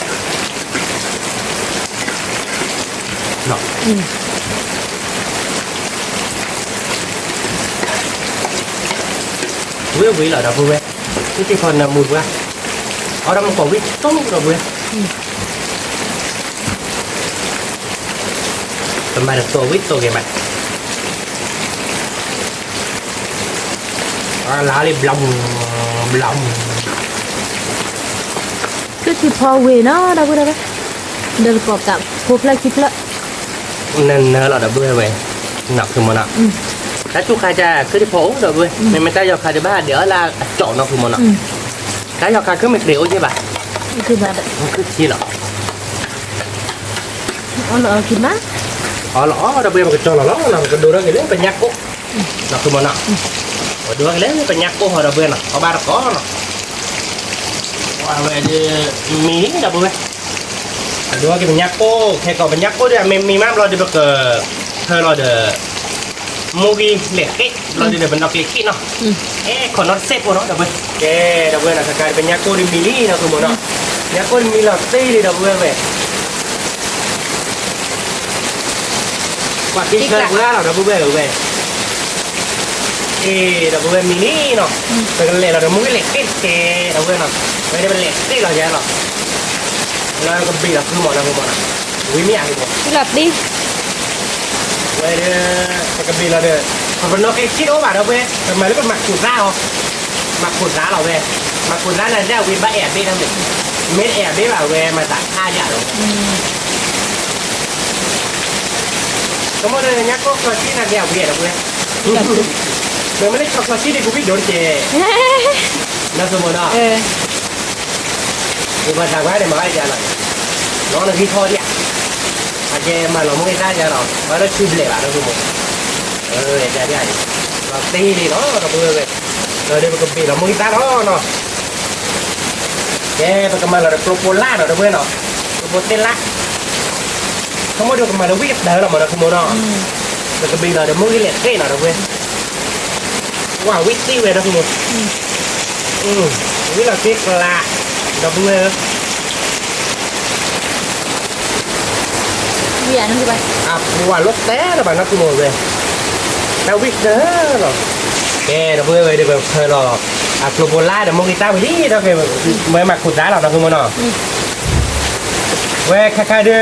ဝ့ၢ်ဝံၤလီၤဒီပုၢ်ဝဲၢ်, သုထံၣ်ဖီနၢမူပှၤ, အီၣ်ဒီးမူကီၢ်ဝံၣ်တိၢ်ဒီပုၢ်ဝဲၢ်, ပမၤတၢ်တိၢ်ဝံၣ်တိၢ်က့ၤမး, အလါလံ ဘျီမူ, ဘျီမူ, သုထံၣ်ဖီဝ့ၢ်နီၤဒီပုၢ်ဝဲၢ်, ဒီးတကိးကးဖိဖျၢၣ်ခံဖျၢၣ် နနၢလီၤဒီပုၢ်ဝဲၢ်ဝဲ, နီၢ်ခုမိၢ်နီၤ, တၢ်စူၢ်ခါကၢ် ခုထံၣ်ဖီအိၣ်ဒီပုၢ်ဝဲၢ်, မ့မ့ၢ်တၢ်ယီၤခါဒံးဘၣ်ဒဲးအီၣ်လၢအကၠီၣ်နီၢ်ခုမိၢ်နီၤ, တၢ်ယီၤခါခုမ့ၢ်တ့ၢ်အိၣ်ယဲၢ်ဘၣ်, ခုထံၣ်လီၤ, အီၣ်လီၤအီၣ်ဒီပုၢ်ဝဲၢ် ပကကၠီၣ်လီၤလီၤနီၤ, ပကဒိးထီၣ်က့ၤလၢပညၣ်ကိၢ်, နီၢ်ခုမိၢ်နီၤ, ပဒိးထီၣ်က့ၤလၢပညၣ်ကိၢ်ဟီဒီပုၢ်ဝဲၢ်နီၤ, အီၣ်ဘၣ်တကိးနီၤ, ဝဲဒၣ် မံၤလံဒီပုၢ်ဝဲၢ်, ပဒိးထီၣ်က့ၤပညၣ်ကိၢ်, ခဲကီးပညၣ်ကိၢ်ဒီး မ့ၢ်မံၤမးဘျီဒီးပက ဖၢလီၤဒီး မိၢ်ဂံၢ်လဲၤဃ့ၢ် ဘျီဒုးဒီး ပနီၢ်ကျ့ခံနီၤ, အဲ ခိးနီတစဲးဖိနီၤ ဒီပုၢ်ဝဲၢ်, ကဲ ဒီပုၢ်ဝဲၢ်နီၤ, ခဲကါဒီး ပညၣ်ကိၢ်ဒုးမံလံနီၤ ခုမိၢ်နီၤ, ညၣ်ကိၢ်ဒုးမံလီၤသ့လံ ဒီပုၢ်ဝဲၢ်ဝဲ ပှၤခံဆၢပှၤလီၤ ဒီပုၢ်ဝဲၢ်ဝဲ, အ့ ဒီပုၢ်ဝဲၢ်မံလံနီၤ, ပကလဲၤလီၤဒီး မိၢ်ဂံၢ်လဲၤဃ့ၢ်တက့ၢ် ဒီပုၢ်ဝဲၢ်နီၤ, ဝဲဒၣ်ပလဲၤဃ့ၢ်လီၤယဲလီၤ, လၢကဘ့ၣ်လီၤဃုမီၤနီၤ ခုမိၢ်နီၤ, ဝံၤမ့ၢ်ယါ ခုမိၢ်နီၤ, ဝဲဒၣ် ပကဘ့ၣ်လီၤဒီး ပနီၢ်ကျ့ခံတအိၣ်ဘၣ် ဒီပုၢ်ဝဲၢ်, ပမၤလၢပမၤခိၣ်သါအီၤ, မၤခိၣ်သါလီၤဝဲ, မၤခိၣ်သါန့ၣ် ဒ်ဝံၤဘၣ်အဲၣ်အဘ့ၣ်တၢ်မ့ၢ်, မ့ၢ်အဲၣ်အဘ့ၣ်ဘၣ်ဝဲ မၤသးဖးယၤဒီး ကမိၣ်ဒီး ညၣ်ကိၢ်ချီဆံၣ်န့ၣ် မ့ၢ်အဝံၤဒီပုၢ်ဝဲၢ်, မ့မ့ၢ်လၢဆီချီဆံၣ်ဒုး ကဝံၣ်ဒိၣ်တက့ၢ်, နီၤ ခုမိၢ်နီၤ, ယပှၤသးပှၢ်န့ၣ် မၤဝဲဒ်အံၤလီၤ, ဒီးနဂံၢ်ထီၣ်ဒံးဧါ, အကဲမၤလီၤမိၢ်ဂံၢ်သါယၤလီၤ, ဘၣ်ဒီးဆူဘျဲၣ်ဘၣ် နီၤ ခုမိၢ်, ဒ်အံၤ, လီၤသ့လံနီၤ ဒီပုၢ်ဝဲၢ်ဝဲ, ဒီးပကဘ့ၣ်လီၤမိၢ်ဂံၢ်သါလီၤနီၤ, ကဲ ပကမၤလီၤဒီးကျိဖိလါနီၤ ဒီပုၢ်ဝဲၢ်နီၤ, ကျိဖိသ့ၣ်လါ ခီမီဒီးကမၤလၢဝံၣ်ကတၢၢ်လီၤမး နီၤ ခုမိၢ်နီၤ, ပကဘ့ၣ်လီၤဒီးမိၢ်ဂံၢ်လဲၤဃ့ၢ်နီၤ ဒီပုၢ်ဝဲၢ်, ဝဲဝံၣ်သံဝဲ နီၤ ခုမိၢ်, ဝံၣ်လီၤသ့ကျါ ဒီပုၢ်ဝဲၢ်ဧၢ, အပှၤလိၣ်တဲလၢၤဘၣ် နီၤ ခုမိၢ်ဝဲ, တၢ်ဝံၣ်ကတၢၢ်လီၤ, ကဲ ဒီပုၢ်ဝဲၢ်ဝဲဒီး ပဖၢလီၤ အကျိဖိလါဒီးမိၢ်ဂံၢ်သါဝံၤလံ ဒီးကဲ ဝဲမၤခိၣ်သါလီၤ နီၤ ခုမိၢ်နီၤ, ဝဲခါခါဒီး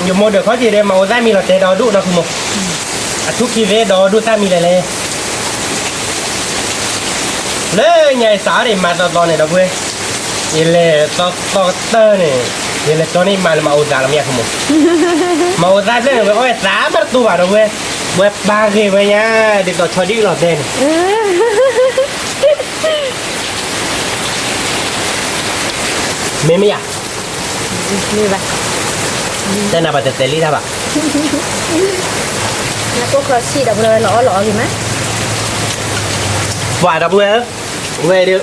ယမိၢ်ဒၢးခီက့ၤဒီး မၤအိၣ်သၣ်မံလီၤတဲာ်ဒီးဒိၣ် နီၤ ခုမိၢ်, အထူၣ်ခံသ့ဒီးဒိၣ်သၣ်မံလဲၣ်လဲၣ် လၢညါယသးအီၤန့ၣ် မၤသီသီန့ၣ် ဒီပုၢ်ဝဲၢ်, ယလဲၤသီသီကတၢၢ်န့ၣ်, ယလဲၤကၠီန့ၣ် မၤလၢမၤအိၣ်သးလီၤ မ့ၢ်ယါ ခုမိၢ်, မၤအိၣ်သးဖျၢၣ်န့ၣ် ဝဲအီၣ်ဝဲသးမးတတူၢ်ဘၣ် ဒီပုၢ်ဝဲၢ်, ဝဲပာ်ဂ့ၤဝဲညါ ဒ်သိးဆီဒံၣ်လီၤတဲာ်န့ၣ် မ့ၢ်မ့ၢ်ယါ, မ့ၢ်ဘၣ်, တနၤဘၣ်တဲတဲလံတၢ်ဘၣ်, နကိၢ်ချီဆံၣ်ဒီပုၢ်ဝဲၢ်လီၤအီၣ်လီၤအီၣ်ဂ့ၤမး, ပှၤဒီပုၢ်ဝဲၢ်, ဝဲဒီး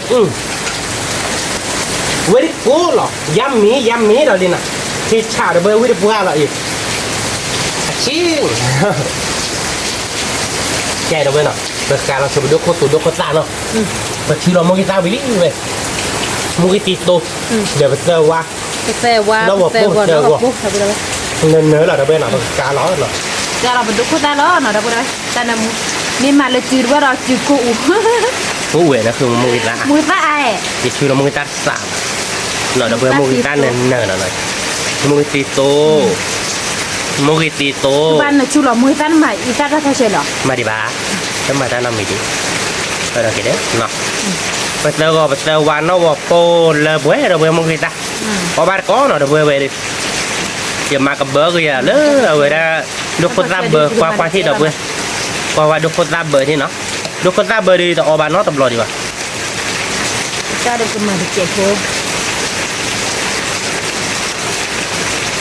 ဝဲဒ်ကိးလီၤ ယါမ့ၢ် ယါမ့ၢ်ဒီးလံနၤ, ထံဆးဒီပုၢ်ဝဲၢ်ဝံၣ်တပှၢ်လီၤအံၤ, အဆံ, ကဲဒီပုၢ်ဝဲၢ်နီၤ, ပကးလီၤဆိပဒိၣ်ခိၣ်သူဒိၣ်ခိၣ်သၣ်နီၤ, ပထုးလီၤမိၢ်ဂံၢ်သၣ်ဝံၤလံဝဲ, မိၢ်ဂံၢ်သံတိ, ဒီးပသၢဝါ, နီၣ်ဝီၤပိၢ်သၢဂီၤ, နၢနၢလီၤဒီပုၢ်ဝဲၢ်နီၤ ပကးလီၤနီၤ, ကးလီၤပဒိၣ်ခိၣ်သၣ်လီၤနီၤ ဒီပုၢ်ဝဲၢ်, တၢ်နၢမူ, မ့ၢ်မၤလၢစုတဝဲၢ်ဒီးစုကိၢ်အူ, အိၣ်ဝဲဒီးဃုမိၢ်ဂံၢ်သၣ်, မိၢ်ဂံၢ်သၣ်အါ, ယထုးလီၤမိၢ်ဂံၢ်သၣ်တစး, နီၤ ဒီပုၢ်ဝဲၢ် မိၢ်ဂံၢ်သၣ်နၢနၢနီၤ, မိၢ်ဂံၢ်သံတိ, မိၢ်ဂံၢ်သံတိ, ဘၣ်နထုးလီၤမိၢ်ဂံၢ်သၣ်နမၤအံသၣ်တၢ်ဖဲဆဲးလီၤ, မၤဒံးဘၣ်, တမၤတၢ်နီတမံၤဒံး, ပသၢဂီၤ ပသၢဝါ နီၣ်ဝီၤပိၢ်လၢပှဲၤဒီပုၢ်ဝဲၢ် မိၢ်ဂံၢ်သၣ်, အီၣ်ဘၣ်တကိးနီၤ ဒီပုၢ်ဝဲၢ်ဝဲဒီး, ယမၤကဘၢကယၤလၢအဝဲဒၣ်, ဒိၣ်ခိၣ်သၣ်ဘၢ ကွၢ်ကွၢ်ထံၣ်ဒီပုၢ်ဝဲၢ်, ကွၢ်ကွၢ်ဒိၣ်ခိၣ်သၣ်ဘၢထံၣ်နီၤ, ဒိၣ်ခိၣ်သၣ်ဘၢဒီးတအီၣ်ဘၣ်နီတဘျီဒံးဘၣ် တၢ်ဒီးကမၤတစဲးဖိ,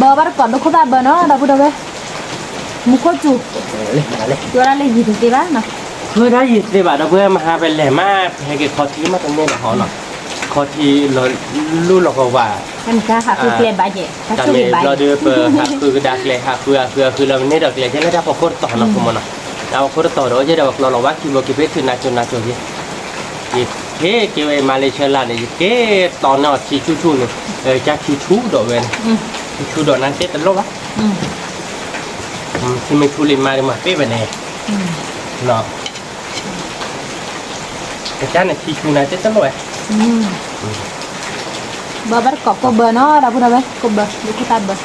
ဘၣ်တကိးဒိခိၣ်သၣ်ဘၢနီၤ ဒီပုၢ်ဒီဝဲၢ်, မူခိၣ်စူၤ, ဝဲဒၣ်လၢယံၤတသ့ဘၣ်နီၤ, ဝဲဒၣ်ယံၤတသ့ဘၣ် ဒီပုၢ်ဝဲၢ် မဟါပလဲၤမး ပဟဲက့ၤခီထံမးတန့ၢ်လီၤဟီနီၤ, ခီထံလီၤလူလီၤကဝၤ တၢ်မ့ၢ်ဘျီဒီး ပဟးဃုကဒါကျဲ ဟးဃုဟးဃုဟးဃုလီၤမ့ၢ်န့ၢ်ဒီးကျဲ ကဲလၢတၢ်ဖီခိၣ်တတီၤနီၤ ကမနီၤ, တၢ်ဖီခိၣ်တတီၤဒီး အိၣ်ကဲဒီးပကျီလီၤဝါခံဘိက့ၤဖဲထံနၤကၠိနၤကၠိက့ၤ ယက့ၤက့ၤဝဲမၤလ့ဆၢလၢ်န့ၣ် ယက့ၤတီၤန့ၢ်အီၤထံဆူၣ်ဆူၣ်န့ၣ်, ကၢ်ထံဆူၣ်ဒီးဝဲန့ၣ်, ထံဆူၣ်ဒီးနၤတဲတလိၣ်ဘၣ်, ထံမ့ၢ်ဆူၣ်လံမၤဒီးမၤပ့ၢ်ဝဲန့ၣ်, ကစၢ်န့ၣ်ထံဆူၣ်နၤတဲတလိၣ်ဝဲ, ဘၣ်ဘၣ်တကိးကိးဘၢနီၤ ဒီပုၢ်ဒီဝဲၢ် ကိးဘၢ ဒိခိၣ်သၣ်ဘၢ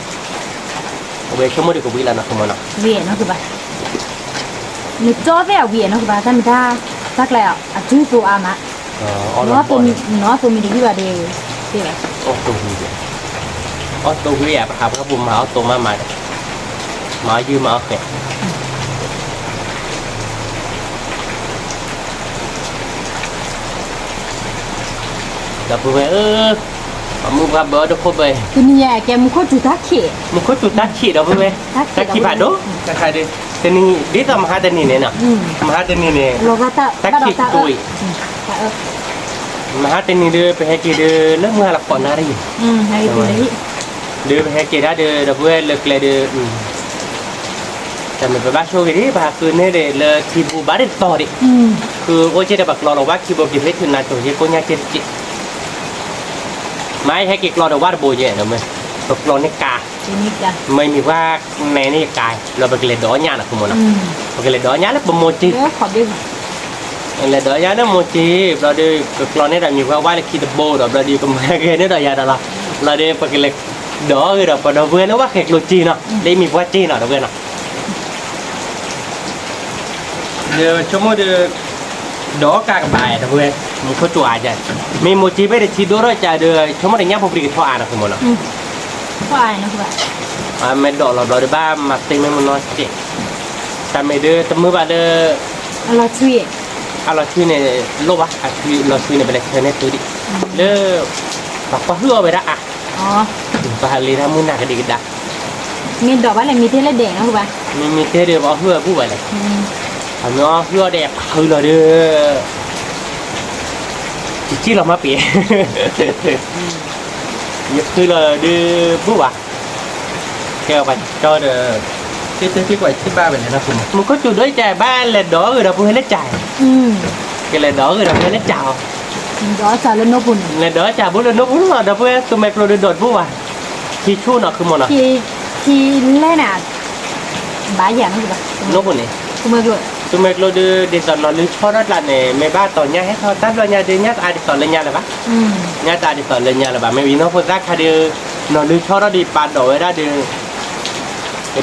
အဝဲဆိကမိၣ်ဒံးကဝံလီၤနီၤ ကမနီၤ, ဝံနီၤကဘၣ်, နကၠီသ့ၣ်အဝံနီၤကဘၣ် တၢ်မ့ၢ်တၢ်, တၢ်ကျဲအီၤ အစုသိးအါမး, နီၢ်သိးမံၤတဂံၢ်ဘၣ်ဒီး, သ့ၣ်ဘၣ်, အီၣ်သိးဝံ, အီၣ်သိးဝံယၤ ပဟးပှၤပိာ်မၤအီၣ်သိးမးမးဒီး, မၤအီၣ်ယုၢ်မၤအီၣ်ဃဲး ဒီပုၢ်ဝဲၢ်ဧၢ, ပှၤမုၢ်ပှၤဘၢဒိခိၣ်ဘၢ, တနံၤညါကဲမူခိၣ်စူၤတၢ်ခံး, မူခိၣ်စူၤတၢ်ခံးဒီပုၢ်ဝဲၢ်, တၢ်ခံးဖးဒိၣ်, တနံၤ ဒ်သိးမဟါတနံၤန့ၣ်နီၤ, မဟါတနံၤန့ၣ်, တၢ်ခံးတအိၣ်အံၤ, မဟါတနံၤဒီး ပဟဲက့ၤဒီး လၢမုၢ်ဟါလီၤကိးနၣ်ရံၣ်, ဒီးပဟဲက့ၤဒၣ်ဒီး ဒီပုၢ်ဝဲၢ်လၢကျဲဒီး တၢ်မ့ၢ်ပဘၣ်ဆိၣ်ဂ့ၤဒံး ပဟးဃုန့ၢ်ဒံးလၢထံဘူဘၣ်ဒ်သိးဒံး, ဃုအိၣ်က့ဒီးပကျီလီၤဝါခံဘိက့ၤဖဲထံနၤကၠိက့ၤ ကိးညါက့ၤတက့ၢ်, မ့ၢ်ဟဲက့ၤကျီဒီးဝါတဘိယဲၢ်, ပကျီန့ၢ်ကါ, မ့ၢ်မံၤပှၢ်နဲန့ၢ်ကါ, လီၤပကလဲၤဒိးညၣ်နီၤ ကမနီၤ, ပကလဲၤဒိးညၣ်လၢပမိၢ်ကၠံ, လဲၤဒိးညၣ်လၢမိၢ်ကၠံ, ဘျီဒီး ကကျီန့ၢ်ဒီးမံၤပှၢ်ဝါလၢခံတဘိဒီး ဘျီဒီး ကမၤဂ့ၤန့ၢ်ဒီးယၤဒီးလီၤ, ဘျီဒီးပကလဲၤဒိးဂ့ၤဒီးပဒီပုၢ်ဝဲၢ်လၢဝါဃဲၤကျိၤကၠံနီၤ, လၢအမံၤပှၢ်ကၠံနီၤ ဒီပုၢ်ဝဲၢ်နီၤ ဒီးဆိကမိၣ်ဒီး ဒီးကါကဘၣ်ဒီးဝဲ, မူခိၣ်စူၤအါ, မ့ၢ်မိၢ်ကၠံဖဲတထံဒိၣ်ထီၣ်ကဒီး ဆိကမိၣ်ဒီးညၣ်ဖိပြံကထီၣ်အါနီၤ ကမနီၤ, မ့ၢ်ဒိးလီၤဘျီဒီးဘၣ်မၤသ့မ့ၢ်မနီၤကဲ, တၢ်မ့ၢ်ဒီးတမုာ်ဘၣ်လၢ အလီၤဆှံ, အလီၤဆှံန့ၣ် လိၣ်ဘၣ်, အလီၤဆှံန့ၣ် ပလဲၤဆၢန့ၢ်သုဒံး, လၢ ပှၤကွၢ်ဟုၣ်အီၣ်ဝဲဒၣ်အါ, ပဟးလ့ၤတၢ်မုၢ်နၤကဒံကဒါ, မ့ၢ်ဒိးဘၣ်လဲၣ် မ့ၢ်တဲလၢဒဲးနီၤဘၣ်, မ့မ့ၢ်တဲဒီး ပှၤဟုၣ်အီၣ်ဘူၣ်ဘၣ်လဲၣ်, အမ့ၢ်အီၣ်ဟုၣ်အီၣ်ဒီးဖုလီၤဒီး ယစံၣ်လီၤမးပ့ၤ, ယဖုလီၤဒီး ဘူၣ်ဘၣ်, ကဲပှၤကၠီဒီး, တဲတဲကွၢ်ထံၣ်ဘၣ်ဝဲလဲၣ်နီၤ, မူခိၣ်စူၤဒိၣ်ကဲဘၣ်လဲၤဒိးဂ့ၤဒီပုၢ်ဝဲၢ်လၢကၢ်, ကလဲၤဒိးဂ့ၤဒီပုၢ်ဝဲၢ်လၢကၢ်အီၤ, လဲၤဒိးစၢ်လၢနိပူၤလီၤ ဒီပုၢ်ဝဲၢ် သူမဲာ်ကျိၤဒီးဒိးတဘူၣ်ဘၣ်, ထံဆူၣ်နီၤ ကမနီၤ, ထံလဲၣ်န့ၣ် ဘၣ်ယၤနီၤ, နိပူၤန့ၣ်, သူမဲာ်ကျိၤဒီး ဒ်သိးနီၢ်လုၢ်ဆီထီၣ်ကျါန့ၣ် မ့ၢ်ဘၣ်တီၤညၣ်ဟဲထီၣ် တၢ်ဘျီညါဒီး ညၣ်တအါဒ်သိးလၢညါလၢၤဘၣ်, ညၣ်တအါဒ်သိးလၢညါလၢၤဘၣ်, မ့ၢ်ဝံၤနီၢ်ဖိသၣ်ခါဒီး နီၢ်လုၢ်ဆီထီၣ်ဒီး ပာ်ဒိးဝဲဒၣ်ဒီး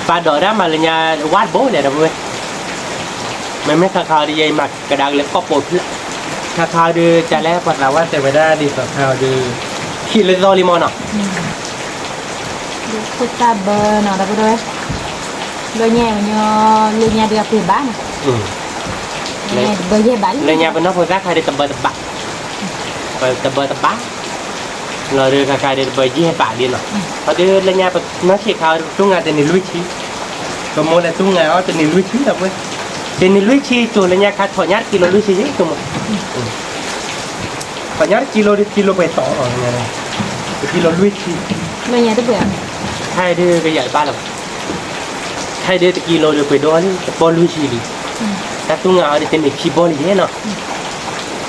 ပာ်ဒိးဝဲဒၣ်မၤလၢညါ ဝါတဘိလဲၣ် ဒီပုၢ်ဝဲၢ်, မ့မ့ၢ်ခါခါအီၤဒီး ယမၤကဒါက့ၤလၢကီၢ်ပိာ်ဖျၢၣ်, ခါခါအီၤဒီး ကလဲၣ် ပှၤသးဝါတဲဝဲဒၣ်ဒ်သိးခါအီၤဒီး ခံးလၢသီလံမနီၤ, ခိၣ်သၣ်ဘၢနီၤ ဒီပုၢ်ဝဲၢ်, လၢညါ လၢညါဒီးအပှ့ၤဘၣ်နီၤ, လၢညါပနီၢ်ဖိသၣ်ခါဒီးတဘၢတဘၣ်, တဘၢတဘၣ် လီၤဒီးခါခါဒီးတဘၢယဲၢ်ဘးဒ်နီၤ, အီၤဒီးလၢညါပနီၢ်ဆံးခါအီၤဒီး ပသူငါတနံၤလွံၢ်ဆံ, ပမိၢ်လဲၤသူငါအီၤတနံၤလွံၢ်ဆံဒီးပှဲၤ, တနံၤလွံၢ်ဆံ ကၠိလၢညါခါထီၣ်ညါတကံလိလွံၢ်ဆံယဲၢ်ကမိၢ်, ထီၣ်ညါတကံလိဒီးတကံလိပှဲၤတီၤလီၤ, တကံလိလွံၢ်ဆံ, ခဲအံၤဒီးကယၤတဘၣ်လၢၤဘၣ်, ခဲအံၤဒီးတကံလိဒီးပှဲၤဒိၣ်လံ တပီၢ်လွံၢ်ဆံလံ, တၢ်သူငါအီၤဒီးတနံၤခံပီၢ်လံယဲၢ်နီၤ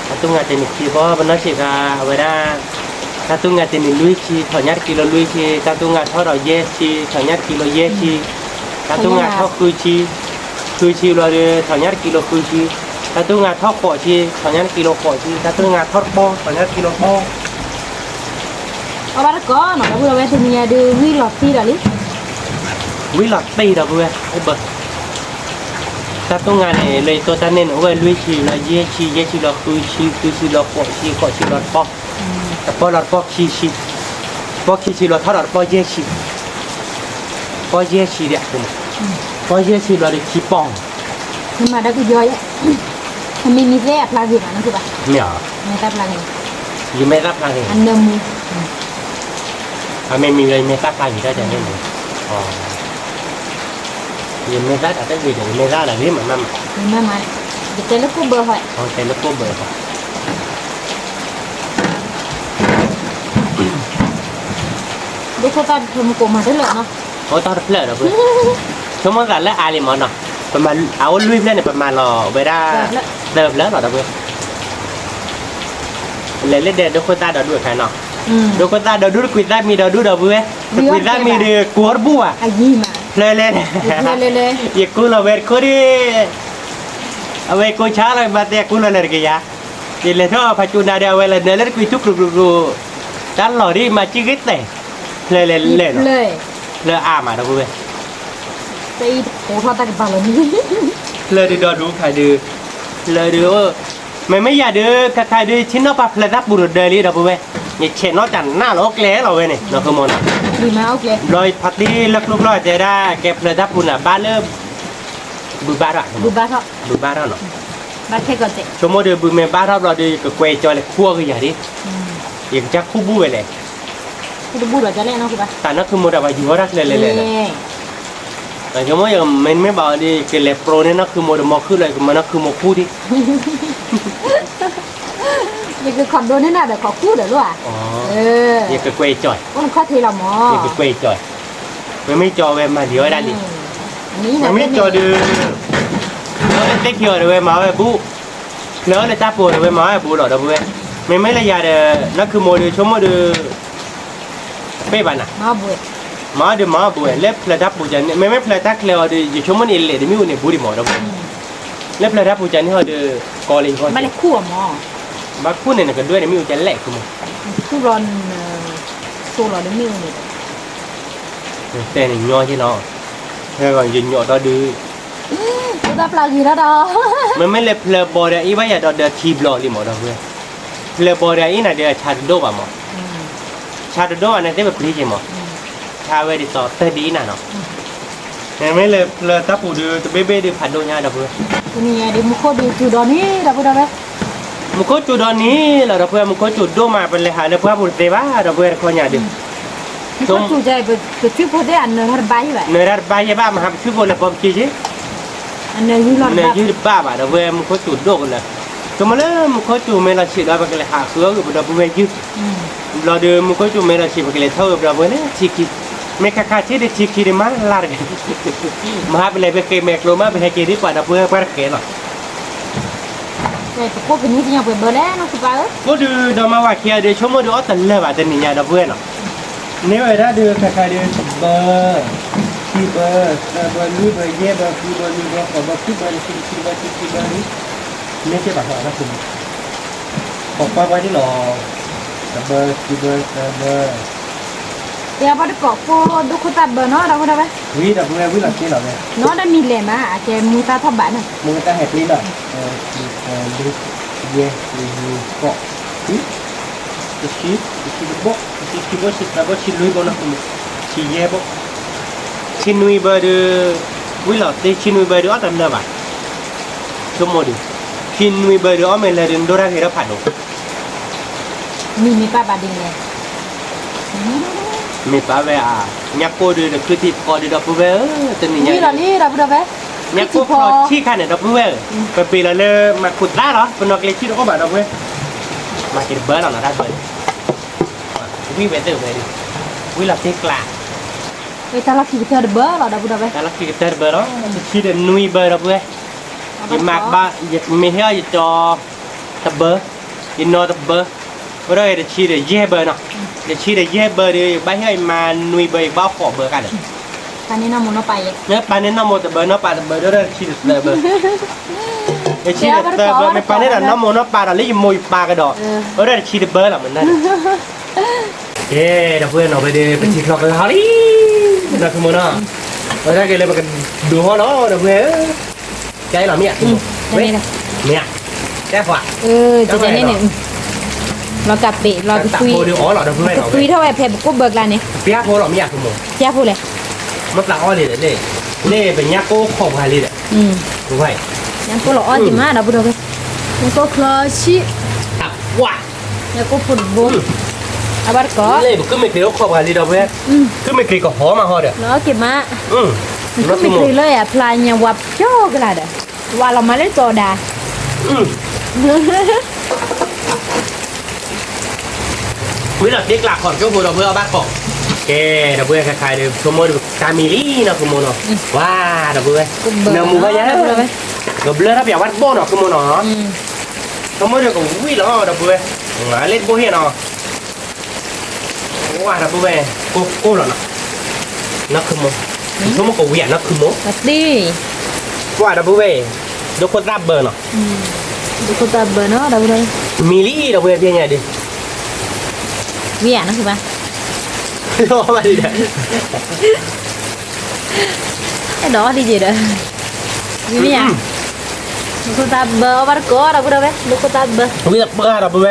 တၢ်သူငါတနံၤခံပီၢ် ပနီၢ်ဆံးခါ အဝဲဒၣ်, တၢ်သူငါတနံၤလွံၢ်ဆံ ထီၣ်ညါတကံလိလွံၢ်ဆံ, တၢ်သူငါထီၣ်ဒီးယဲၢ်ဆံ ထီၣ်ညါတကံလိယဲၢ်ဆံ, တၢ်သူငါထီၣ်ဃုဆံ, ဃုဆံဘျီဒီး ထီၣ်ညါတကံလိဃုဆံ, တၢ်သူငါထီၣ်ဃိးဆံ ထီၣ်ညါတကံလိဃိးဆံ, တၢ်သူငါထီၣ်တပီၢ် ထီၣ်ညါတကံလိတပီၢ် အဘၣ်တကိးနီၤ ဒီပုၢ်ဝဲၢ် တနံၤညါဒီး ဝံၤလီၤသံဒီးလံ, ဝံၤလီၤသံဒီးပုၢ်ဝဲၢ် အိၣ်ဘၢ, တၢ်သူငါန့ၣ် လၢယတိၢ်တၢ်န့ၣ်န့ၣ် အိၣ်ဝဲလွံၢ်ဆံလီၤ ယဲၢ်ဆံ ယဲၢ်ဆံလီၤဃုဆံ ဃုဆံလီၤဃိးဆံ ဃိးဆံလီၤတပီၢ်, တပီၢ်လီၤတပီၢ်ခံဆံ, တပီၢ်ခံဆံလီၤထီၣ်ဒီးတပီၢ်ယဲၢ်ဆံ, တပီၢ်ယဲၢ်ဆံဒီး, တပီၢ်ယဲၢ်ဆံလီၤဒီးခံပီၢ် နမၤတၢ်ကယီယဲ, အမံၤမံၤသ့အဖျါဂ့ၤဘၣ်နီၤဘၣ်, မ့ၢ်ဧါ, မ့ၢ်တၢ်ဖျါဂ့ၤ, ယမ့ၢ်တၢ်ဖျါဂ့ၤ, အနၢမူ, အမ့ၢ်မံၤလၢယမ့ၢ်သၣ်ဖျါဂ့ၤထီၣ်ကန့ၣ်, ယမ့ၢ်သၣ်တၢ်တဂ့ၤဒီး ယမ့ၢ်သၣ်လၢဂ့ၤမးမး, ယတဲလၢကိၣ်ဘၢဟီ, တဲလၢကိၣ်ဘၢဟီ, ဒိၣ်ခိၣ်သၣ်တဖျၢၣ်မူကိးမၤတလၢာ်နီၤ, အိၣ်တၢ်တဖျၢၣ်ဒီးပှၤ, ဆိကမိၣ်သးလၢအါလံမးနီၤ, ပမၤအအိၣ်လွံၢ်ဖျၢၣ်န့ၣ် ပမၤလီၤဝဲဒၣ် သၢဖျၢၣ်လီၤဒီးပှၤ လဲၤလၢဒဲးဒိၣ်ခိၣ်သၣ်ဒီးဒူၣ်အခါနီၤ, ဒိၣ်ခိၣ်သၣ်ဒီးဒူၣ်တကွံာ်သၣ်မံၤဒီးဒူၣ်ဒီးပှၤ, တကွံာ်သၣ်မံၤဒီးကိးတဘူၣ်ဘၣ်, ဖျၢၣ်လဲၣ်, ယကိးလီၤဝဲတခိၣ်ဒီး, အဝဲကိးဆါလီၤ မၤသဲကိးလီၤလၢတကယၤ, ယလဲၤထီၣ်ဖးကၠိနၤဒီး အဝဲလဲၤနၢၤလၢတကွံာ်ထူၣ်ကျူကျူကျူ, တၢ်လီၢ်ဒ်မၤစံၣ်ဂ့ၤတဲာ်, ဖျၢၣ်လဲၣ်လဲၣ်နီၤ, ဖျၢၣ်အါမးဒီးပှၤဝဲ တၢ်အံၤတဖိထီၣ်တၢ်ကပၤလီၤန့ၣ်, ဖျၢၣ်ဒုးဒီးဒူၣ်ခါဒုး, ဖျၢၣ်ဒုး, မ့မ့ၢ်ယၤဒုး ခါခါဒုး ဆ့ၣ်နီၤပာ်ဖျၢၣ်သၣ်ပူၤဒီးဒၢလံဒီးပဝဲ, ယဆဲးနီၣ်တၢ်နးလီၤကျဲလီၤဝဲန့ၣ်နီၤ ခီမီနီၤ, ဘျီဖါတံၢ်လၢကျိကျီတဲဒၣ် ကဲဖျၢၣ်သၣ်ပူၤန့ၣ် ဘၣ်လၢ ဘုးဘၣ်ထီၣ်, ဘုးဘၣ်ထီၣ်နီၤ, ဆိကမိၣ်ဒီးဘုးမ့ၢ်ဘၣ်ထီၣ်ဘျီဒီး ယကကွဲးကၠီလဲၤခူအီၤဂ့ၤယၤဒ်, ယကစၢ်ခူဘူၣ်ဝဲလဲၣ် တၢ်နၢ်ခူမိၢ်တၢ်ဘၣ်ယူၤဝဲဒၣ်ကျဲလဲၣ်လဲၣ်, ဆိကမိၣ်ယမ့မ့ၢ်ဘၣ်အီၤဒီး ကလဲၤပြိးန့ၢ်နၢ်ခူမိၢ်ဒီးမီၤခုၣ်လီၤ ယကမၤနၢ်ခူမိၢ်ခူၣ်ဒံး, ယကခီၣ်ဒိန့ၢ်နၤဒီးခီၣ်ခူၣ်ဒီးလီၤဧါ, ယကကွဲးကၠီ, အိၣ်နခီၣ်ထံးလီၤမး, ယကကွဲးကၠီ, မ့မ့ၢ်ကၠီဝဲမၤလံၤဝဲဒၣ်လံ, မ့မ့ၢ်ကၠီဒီး ဖျၢၣ်လၢသ့ၣ်ခံအီၤဒီးဝဲမၤဝဲဘူၣ်, ဖျၢၣ်လၢတၢ်ပူၤဒီးဝဲမၤဝဲဘူၣ်လီၤဒီးပဝဲ, မ့မ့ၢ်လၢယၤဒီး နၢ်ခူမိၢ်ဒီးဆိကမိၣ်ဒီး ပ့ၢ်ဘၣ်နၤ, မၤဒီးမၤဘူၣ်ဝဲ လၢဖျၢၣ်တၢ်ပူၤကန့ၣ် မ့မ့ၢ်ဖျၢၣ်တၢ်ကျဲအီၤဒီး ယဆိကမိၣ်န့ၣ်လဲၤဒီးမ့ၣ်အူန့ၣ်ဘူးဒံးမးဒီးပဝဲ, လၢဖျၢၣ်တၢ်ပူၤကန့ၣ်ဟီဒီး ကီလၢယဂီၢ်, ဘၣ်လဲၤခူၣ်အီၤမး, ဘၣ်ခူၣ်န့ၣ် နကဒွဲၣ်န့ၣ်မ့ၣ်အူကလဲၣ်ခူၣ်မး, ခူၣ်လီၤ, သိလီၤဒီးမ့ၣ်အူန့ၣ်ဒီး တဲန့ၣ်ညီက့လီၤ, ဟဲဂီၤယညီထီၣ်ဒုး, တၢ်ပျၢ်ဂ့ၤထီၣ်ဒီး, မ့မ့ၢ်လၢဖျၢၣ်ဘီဒီးအံၤဘၣ်ယၤဒီး ဒီးထံဘျီလံမးဒီးပဝဲ, ဖျၢၣ်ဘီဒီးအံၤနၤဒီးအဆါတဒိၣ်ဘၣ်မး, ဆါတဒိၣ်ဘၣ်န့ၣ်သ့ၣ်ပပျံၤက့ၤမး, ဆါဝဲဒ်သိးတၢ်ဒ်အံၤနၤနီၤ, မ့မ့ၢ်လၢဖျၢၣ်တၢ်ပူၤဒီး တဘ့ၣ်ဘ့ၣ်ဒီးဖးဒိၣ်ညါဒီးပဝဲ, တနံၤညါဒီးမူခိၣ်ဒုးစူၤဒီးန့ၣ်ဒီးပဝဲဒီးဝဲ မူခိၣ်စူၤဒီးန့ၣ်လီၤဒီးပဝဲ မူခိၣ်စူၤဒိၣ်မး ပလဲၤဟးလၢပှၢ်ပူၤတသ့ဘၣ်ဒီးပဝဲတခီညါဒီး, မူခိၣ်စူၤကဲ ပဆွံၣ်ဖိသ့ၣ်အနၢၤတၢ်တဘၣ်ယဲဘၣ်, နၢၤတၢ်တဘၣ်ယဲဘၣ် မဟါပဆွံၣ်ဖိလဲၤပိာ်ပက့ၤက့ၤ, နၢၤယုၢ်တဘၣ်ဘၣ်ဒီးပဝဲ မူခိၣ်စူၤဒိၣ်ကလၢာ်, ကမၤလၢမူခိၣ်စူၤမ့ၢ်လီၤဆံးဒီး ပကလဲၤဟးဃုအီၣ်ဂ့ၤပဒီပုၢ်ဝဲၢ်ယုၢ်, ဘျီဒီးမူခိၣ်စူၤမ့ၢ်လီၤဆံး ပကလဲၤထီၣ်ဂ့ၤပဒီပုၢ်ဝဲၢ်လၢထံခံ, မ့ၢ်ခါခါထံၣ်ဒီးထံခံဒီးမၤလၢ်တဂ့ၤ, မဟါပလဲၤပဃ့မဲာ်ကျိၤမး ပဟဲက့ၤဒ်ပှၤဒီပုၢ်ဝဲၢ်ပှၢ်တဃဲလီၤ ပကိးပနံၤသ့ၣ်ညါပှဲၤဘၢလဲၣ်နီၤ ဃုပၢ်ဧၢ, ကိးဒုးဒီးမါဝၤခံဂၤဒီး ဆိကမိၣ်ဒီးအီၣ်တလၢာ်ဘၣ်တနံၤညါဒီပုၢ်ဝဲၢ်နီၤ, န့ၢ်ဝဲဒၣ်ဒီးခါခါဒီး တဘၢ, ခံဘၢ, သၢဘၢ, လွံၢ်ဘၢ, ယဲၢ်ဘၢ, ဃုဘၢ, နွံဘၢ, ဃိးဘၢ, ခွံဘၢ, တဆံ, တဆံတဘၢ, ခံဆံဘၢ, မ့ၢ်ကဲဘၣ်ဃီအတၢ်ခိၣ်မး, ဃိးပှၢ်ပှၢ်ဒ်လီၤ, တဘၢ, ခံဘၢ, သၢဘၢ ပှၤတကိးကိးဒိၣ်ခိၣ်သၣ်ဘၢနီၤ ဒီပုၢ်ဝဲၢ်, ဝံၤဒီပုၢ်ဝဲၢ် ဝံၤလီၤက့ၤလီၤဝဲ, နီၤဒီးမံၤလဲၣ်မး အကဲမူသၣ်ထီၣ်ဘးန့ၣ်, မူသၣ်ဟဲပျံၤလီၤ, တၢ တၢ တၢ ယဲၢ် ယဲၢ် ယဲၢ် ဃိး ခွံ တဆံ, တဆံတဘိ, တဆံခံဘိ, တဆံသၢဘိ, တဆံလွံၢ်ဘိနီၤ, တဆံယဲၢ်ဘိ, တဆံနွံဘၢဒီး, ဝံၤလီၤ တဆံနွံဘၢဒီးအီၣ်တလၢာ်ဘၣ်, ဆိကမိၣ်ဒီး, တဆံနွံဘၢဒီးအီၣ်မ့ၢ်လၢာ်ဒီး နဒိၣ်တၢ်ဂ့ၤထီၣ်ဖးဒိၣ် မ့ၢ်မ့ၢ်ပၢ်ဘၣ်ဒ်လဲၣ်, မ့ၢ်ပၢ်ဝဲဧါ, ညၣ်ကိၢ်ဒီး တချုးထံဖီဒီး ဒီပုၢ်ဝဲၢ်ဧၢ, တနံၤညါ ဝံၤလီၤလံဒီပုၢ်ဝဲၢ်, ညၣ်ကိၢ်ဖီဆံၣ်ခါန့ၣ် ဒီပုၢ်ဝဲၢ်ဧၢ, ပပ့ၤလီၤလၢမၤခိၣ်သၣ်လီၤ ပနီၢ်ကျဲဆံၣ်တအိၣ်ဘၣ်ဒီပုၢ်ဝဲၢ်, မၤက့ၤတဘၢလီၤနီၤ တၢ်ဘၢ, ဝံၤဝဲသ့ၣ်ဝဲဒီး, ဝံၤလီၤတ့ကျါ, တၢ်လီၢ်ခံကတၢၢ်တဘၢလီၤ ဒီပုၢ်ဝဲၢ်, တၢ်လီၢ်ခံကတၢၢ်တဘၢလီၤ, တဆံဒီးနွံဘၢဒီပုၢ်ဝဲၢ်, ယမၤဘၣ် ယမ့ၢ်ဟ့ၣ်အီၤယကၠီ တဘၢ, ယနီၢ်တဘၢ, အိၣ်ဒီးတဆံဒီးယဲၢ်ဘၢနီၤ, တဆံဒီးယဲၢ်ဘၢဒီး ယဘၣ်ဟ့ၣ်အီၤယမၤနွံဘၢ ယဘၣ်ဃိးဘၢကါဒီး, ပၢ်န့ၢ်နီၢ်မိၢ်နီၢ်ပၢ်ယဲ, ပၢ်န့ၢ်နီၢ်မိၢ်တဘၢ နီၢ်ပၢ်တဘၢ ဒီးတဆံဒီးသၢဘၢ, တဆံဒီးသၢဘၢ မ့ၢ်ပၢ်န့ၢ်ဒီးနီၢ်မိၢ်နီၢ်ပၢ်ဒီး လၢယမိၢ်ယပၢ်ကဒီး, အိၣ်ဒီးတဆံတဘၢလီၤမနုၤန့ၣ် ကဲ ဒီပုၢ်ဝဲၢ်နီၤ ဝဲဒီး ပထံချီကလါဟီလံ, ဒီးဆိကမိၣ်နီၤ, ဝဲဒၣ်က့ၤလၢပကဒိးဟီလီၤ ဒီပုၢ်ဝဲၢ်ဧၢ, ကဲလီၤမ့ၢ်ဧါ, မ့ၢ်ဧါ, ကဲပှၤ, လီၤကးပ့း လီၤကသွံ, ကသွံထီၣ်ဝဲဖဲပကိၣ်ဘၢကျါန့ၣ်, ပျၢ်ဖိလီၤမ့ၢ်ဧါ, ပျၢ်ဖိလဲၣ်, မ့ၢ်သးအီၣ်လံဒီးန့ၣ်, န့ၣ်ပညၣ်ကိၢ်ခီၣ်ပှၤလံဒီး, ညၣ်ကိၢ်လီၤအီၣ်ဒံးမး ဒီပုၢ်ဝဲၢ်, ညၣ်ကိၢ်ချီဆံၣ်, ညၣ်ကိၢ်ဖိတဘိ, အဘၣ်တကိး လၢပကုၢ်မ့ၢ်က့ၤအိၣ်ခိးပှၤလံဒီးဝဲ, ကုၢ်မ့ၢ်က့ၤကဟီမးဟီဒီး, လီၤက့ၤမး, ကုၢ်မ့ၢ်က့ၤလၢအဖျါညါဝါပျီကလာ်ဒီး, ဝါလီၤမးလၢကီးဒါ, ဝံၤလီၤတ့ကျးခီၣ်ကၠိဖိဒီးဝဲအဘၣ်ကိး, ကဲ, ဒီးဝဲခါခါဒီး ဆိကမိၣ်ဒီးကါမံၤလံနီၤ ကုၢ်မိၢ်နီၤ, ဝါ, ဒီးဝဲ, နၢမူဘၣ်ယါ, ကဘျၢထီၣ်ပၠးဝါတဘိနီၤ ကုၢ်မိၢ်နီၤ, ဆိကမိၣ်ဒီးကဝံၤလီၤ ဒီးဝဲ, လၢတဘိဟ့ၣ်နီၤ ကွၢ်ဒီပုၢ်ဝဲၢ်, ကိၢ်ကိၢ်လီၤနီၤ, နီၢ်ခုမိၢ်, ဆိကမိၣ်ကဝံၤဧါ နီၢ်ခုမိၢ်, ကွၢ်ဒီပုၢ်ဝဲၢ်, ဒိခိၣ်သၣ်ဘၢနီၤ, ဒိခိၣ်သၣ်ဘၢနီၤ, မံၤလံဒီပုၢ်ဝဲၢ်ဖဲညါဒီး, ဝံၤဧါ နီၢ်ခုမိၢ်, ဘၣ်လံဒီး, အဲၣ်ဒိးအီၣ်လံယဲဒီး, ဝံၤမ့ၢ်ဧါ, ဒိခိၣ်သၣ်ဘၢ အီၣ်ဘၣ်တကိးဒီပုၢ်ဝဲၢ်, ဒိခိၣ်သၣ်ဘၢ, ဝံၤလီၤပှၢ်ဒီပုၢ်ဝဲၢ်